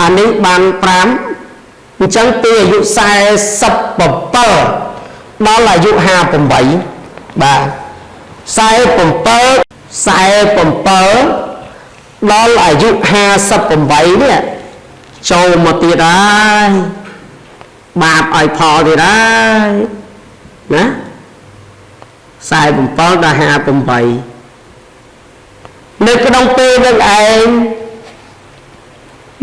អានេះបាន5អញ្ចឹងពីអាយុ47ដល់អាយុ58បាទ47ដល់អាយុ58នេះចូលមកទៀតហើយបាបឲ្យផលទៀតហើយណា47ដល់58នៅក្នុងពេលនឹងឯង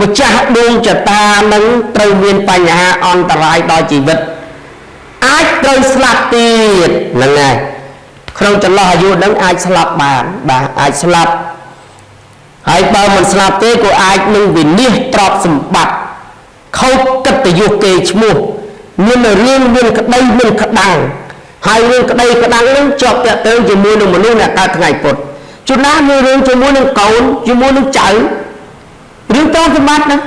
ម្ចាស់ដួងចតានឹងត្រូវមានបញ្ហាអន្តរាយដល់ជីវិតអាចត្រូវស្លាប់ទៀតហ្នឹងហើយក្នុងចន្លោះអាយុនឹងអាចស្លាប់បានបាទអាចស្លាប់ហើយបើមិនស្លាប់ទេក៏អាចនឹងវិនិច្ឆ័យទ្រព្យសម្បត្តិខូចកិត្តិយសគេឈ្មោះមានរឿងមានក្តីមានក្តាំងហើយរឿងក្តីក្តាំងនឹងជាប់តាក់ទងជាមួយនឹងមនុស្សអ្នកកើតថ្ងៃពុទ្ធជួនណាមានរឿងជាមួយនឹងកូនជាមួយនឹងចៅរឿងទ្រព្យសម្បត្តិណា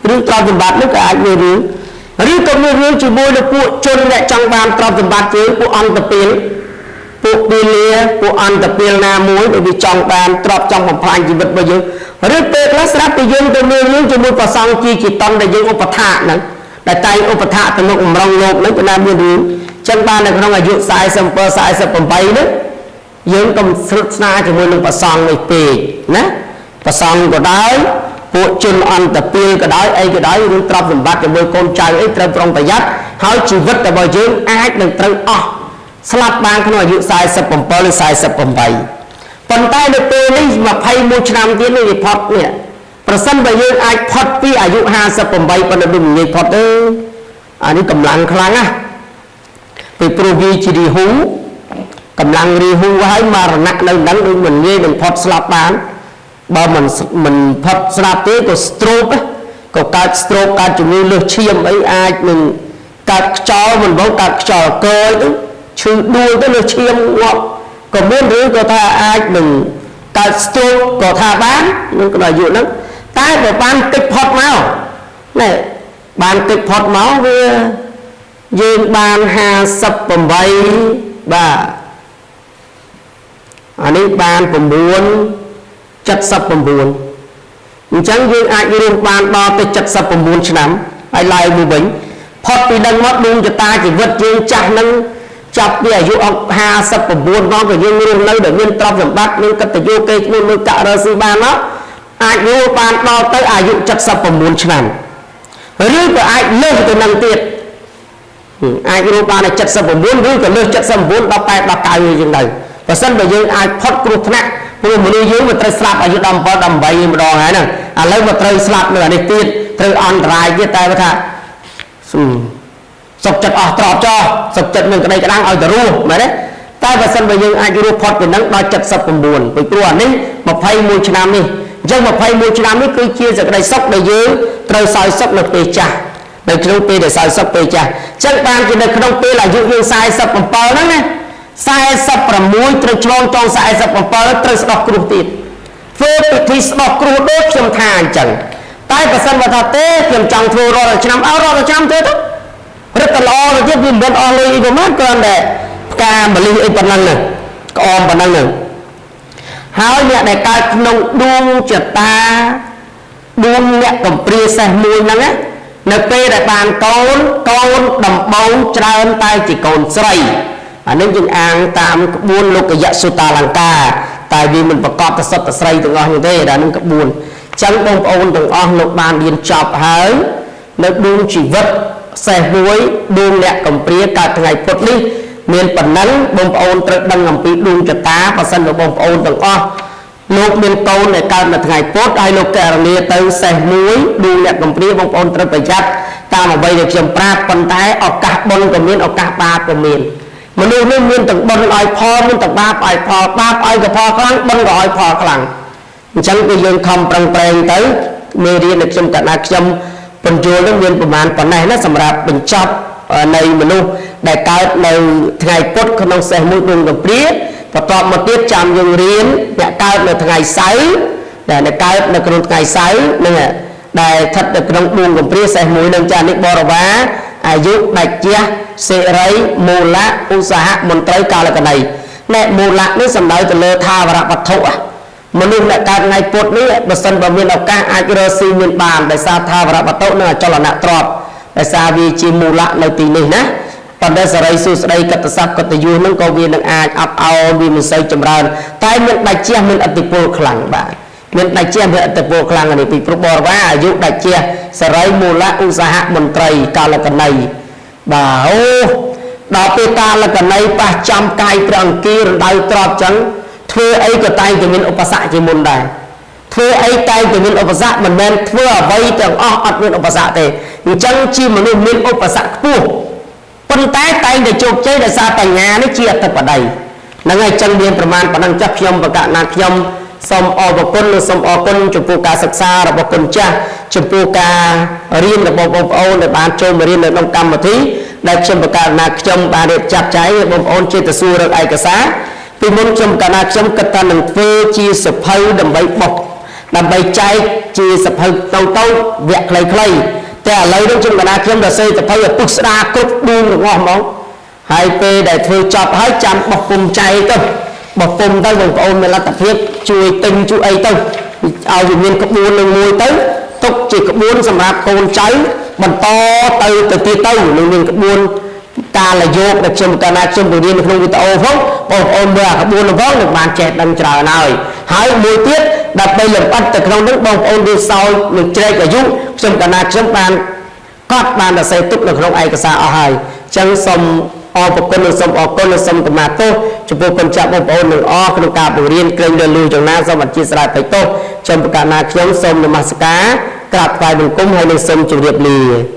រឿងទ្រព្យសម្បត្តិនោះក៏អាចមានរឿងឬក៏មានរឿងជាមួយនឹងពួកជនអ្នកចង់បានទ្រព្យសម្បត្តិយើងពួកអន្តពលពួកពីលាពួកអន្តពលណាមួយដែលវាចង់បានទ្រព្យចង់បំផ្លាញជីវិតរបស់យើងឬពេលខ្លះស្រាប់តែយើងទៅមានរឿងជាមួយព្រះសង្ឃជាតន់ដែលយើងឧបថាហ្នឹងដែលតែងឧបថាទៅមុខបំរុងលោកហ្នឹងក៏ណាមានរឿងចឹងបាននៅក្នុងអាយុ47 48នេះយើងកុំស្រុតស្នាជាមួយនឹងព្រះសង្ឃនេះពេកណាព្រះសង្ឃក៏ដោយពួកជនអន្តពលក៏ដោយអីក៏ដោយរឿងទ្រព្យសម្បត្តិជាមួយកូនចៅអីត្រូវប្រុងប្រយ័ត្នហើយជីវិតរបស់យើងអាចនឹងត្រូវអស់ស្លាប់បានក្នុងអាយុ47ឬ48 ប៉ុន្តែនៅពេលនេះ21ឆ្នាំទៀតនេះវាផុតនេះប្រសិនបើយើងអាចផុតពីអាយុ58ប៉ុន្តែវាមិនងាយផុតទេអានេះកម្លាំងខ្លាំងណាស់ពីព្រោះវាជារាហូកម្លាំងរាហូហើយមរណៈនៅនឹងដូចមិនងាយនឹងផុតស្លាប់បានបើមិនផុតស្លាប់ទេក៏ stroke ក៏កើត stroke កើតជំងឺលើសឈាមអីអាចនឹងកើតខ្យល់មិនបងកើតខ្យល់កយទៅឈឺដួលទៅលើសឈាមងាប់ក៏មានឬក៏ថាអាចនឹងកើត stroke ក៏ថាបាននឹងក៏អាយុហ្នឹងតែបើបានតិចផុតមកណែបានតិចផុតមកវាយើងបាន58បាទអានេះបាន9 79អញ្ចឹងយើងអាចរស់បានដល់ទៅ79ឆ្នាំហើយឡើងមកវិញផុតពីនឹងមកដួងចតាជីវិតយើងចាស់នឹងចាប់ពីអាយុ59មកក៏យើងរស់នៅដែលមានទ្រព្យសម្បត្តិមានកិត្តិយសគេឈ្មោះមើលកាក់រស់ស៊ីបានមកអាចរស់បានដល់ទៅអាយុ79ឆ្នាំឬក៏អាចលើសទៅនឹងទៀតអាចរស់បានដល់79ឬក៏លើស79ដល់8ដល់9អញ្ចឹងទៅបើសិនបើយើងអាចផុតគ្រោះថ្នាក់ព្រោះមនុស្សយើងវាត្រូវស្លាប់អាយុ17 18ម្ដងហើយហ្នឹងឥឡូវមកត្រូវស្លាប់នៅអានេះទៀតត្រូវអន្តរាយទៀតតែថាសុខចិត្តអស់ទ្រព្យចោះសុខចិត្តនឹងក្តីក្តាំងឲ្យទៅរស់មែនទេតែបើសិនបើយើងអាចរស់ផុតពីហ្នឹងដល់79ពីព្រោះអានេះ21ឆ្នាំនេះអញ្ចឹង21ឆ្នាំនេះគឺជាសេចក្តីសុខដែលយើងត្រូវសោយសុខនៅពេលចាស់នៅក្នុងពេលដែលសោយសុខពេលចាស់អញ្ចឹងបានជានៅក្នុងពេលអាយុយើង47ហ្នឹងណា46ត្រូវឆ្លងចង47ត្រូវស្ដោះគ្រោះទៀតធ្វើពិធីស្ដោះគ្រោះដូចខ្ញុំថាអញ្ចឹងតែបើសិនបើថាទេខ្ញុំចង់ធ្វើរាល់ឆ្នាំអើរាល់ឆ្នាំទេទៅរឹតតែល្អទៅទៀតវាមិនមែនអស់លុយអីប្រហែលគ្រាន់តែផ្កាម្លិះអីប៉ុណ្ណឹងហ្នឹងក្អមប៉ុណ្ណឹងហ្នឹងហើយអ្នកដែលកើតក្នុងដួងចតាដួងអ្នកកំព្រាសេះមួយហ្នឹងណានៅពេលដែលបានកូនកូនដំបូងច្រើនតែជាកូនស្រីអានេះយើងអាងតាមក្បួនលោកយសុតាលង្កាតែវាមិនប្រកបទៅសុទ្ធតែស្រីទាំងអស់នោះទេដែលនឹងក្បួនអញ្ចឹងបងប្អូនទាំងអស់លោកបានរៀនចប់ហើយនៅដួងជីវិតសេះមួយដួងអ្នកកំព្រាកើតថ្ងៃពុធនេះមានប៉ុណ្ណឹងបងប្អូនត្រូវដឹងអំពីដួងចតាបើសិនបើបងប្អូនទាំងអស់លោកមានកូនដែលកើតនៅថ្ងៃពុធហើយលោកករណីទៅសេះមួយដួងអ្នកកំព្រាបងប្អូនត្រូវប្រយ័ត្នតាមអ្វីដែលខ្ញុំប្រាប់ប៉ុន្តែឱកាសបុណ្យក៏មានឱកាសបាបក៏មានមនុស្សនេះមានទាំងបុណ្យឲ្យផលមានទាំងបាបឲ្យផលបាបឲ្យក៏ផលខ្លាំងបុណ្យក៏ឲ្យផលខ្លាំងអញ្ចឹងគឺយើងខំប្រឹងប្រែងទៅមេរៀនដែលខ្ញុំកណាខ្ញុំបញ្យល់នឹងមានប្រមាណប៉ុណ្ណេះណាសម្រាប់បញ្ចប់នៃមនុស្សដែលកើតនៅថ្ងៃពុធក្នុងសេះមួយដួងកំព្រាបន្ទាប់មកទៀតចាំយើងរៀនអ្នកកើតនៅថ្ងៃសៅរ៍ដែលកើតនៅក្នុងថ្ងៃសៅរ៍នឹងដែលស្ថិតនៅក្នុងដួងកំព្រាសេះមួយនឹងចានេះបរិវារអាយុដាច់ជះសិរីមូលៈឧស្សាហមន្ត្រីកាលកណីណែមូលៈនេះសំដៅទៅលើថាវរវត្ថុមនុស្សអ្នកកើតថ្ងៃពុធនេះបើសិនបើមានឱកាសអាចរកស៊ីមានបានដោយសារថាវរវត្ថុនិងអចលនៈទ្រព្យដោយសារវាជាមូលៈនៅទីនេះណាប៉ុន្តែសរីសួស្តីកត្តស័ព្ទកត្តយុនឹងក៏វានឹងអាចអាប់អោនវាមិនសូវចម្រើនតែមានដាច់ជះមានឥទ្ធិពលខ្លាំងបាទមានដាច់ជះមានឥទ្ធិពលខ្លាំងនេះពីព្រោះបរិវារអាយុដាច់ជះសរីមូលៈឧស្សាហមន្ត្រីកាលកណីបាទអូដល់ពេលកាលកណីប៉ះចំកាយព្រះអង្គាររដៅទ្របចឹងធ្វើអីក៏តែងតែមានឧបសគ្គជាមុនដែរធ្វើអីតែងតែមានឧបសគ្គមិនមែនធ្វើអ្វីទាំងអស់អត់មានឧបសគ្គទេអញ្ចឹងជាមនុស្សមានឧបសគ្គខ្ពស់ប៉ុន្តែតែងតែជោគជ័យដោយសារបញ្ញានេះជាអធិបតីហ្នឹងហើយចឹងមានប្រមាណប៉ុណ្ណឹងចាស់ខ្ញុំប្រកាសណាខ្ញុំសូមអរគុណនិងសូមអរគុណចំពោះការសិក្សារបស់គុណចាស់ចំពោះការរៀនរបស់បងប្អូនដែលបានចូលមករៀននៅក្នុងកម្មវិធីដែលខ្ញុំប្រកាសណាខ្ញុំបានរៀបចាត់ចែងឲ្យបងប្អូនចេះទៅសួររកឯកសារពីមុនខ្ញុំកាលណាខ្ញុំគិតថានឹងធ្វើជាសភៅដើម្បីបោះដើម្បីចែកជាសភៅតូចៗវគ្គខ្លីៗតែឥឡូវនេះខ្ញុំកាលណាខ្ញុំដល់សេសភៅឲ្យពុះស្ដាគ្រប់ដួងទាំងអស់ហ្មងហើយពេលដែលធ្វើចប់ហើយចាំបោះពុំចែកទៅបោះពុំទៅបងប្អូនមានលទ្ធភាពជួយទិញជួយអីទៅឲ្យវាមានក្បួននឹងមួយទៅទុកជាក្បួនសម្រាប់កូនចៅបន្តទៅទៅទៀតទៅនឹងមានក្បួនកាលយោគដែលខ្ញុំកាលណាខ្ញុំបង្រៀននៅក្នុងវីដេអូផងបងប្អូនមើលអាក្បួននោះផងនឹងបានចេះដឹងច្រើនហើយហើយមួយទៀតដើម្បីលម្អិតទៅក្នុងនោះបងប្អូនរៀនសោយនឹងជ្រែកអាយុខ្ញុំកាលណាខ្ញុំបានកត់បានសរសេរទុកនៅក្នុងឯកសារអស់ហើយអញ្ចឹងសូមអរគុណនិងសូមអរគុណនិងសូមកម្មាទោស ចំពោះកូនចាស់បងប្អូនទាំងអស់ក្នុងការបង្រៀនក្រែងលឺលឺយ៉ាងណាសូមអធិស្ឋានបៃទោសខ្ញុំប្រកាសណាខ្ញុំសូមនមស្ការក្រាបថ្វាយបង្គំហើយនឹងសូមជម្រាបលា។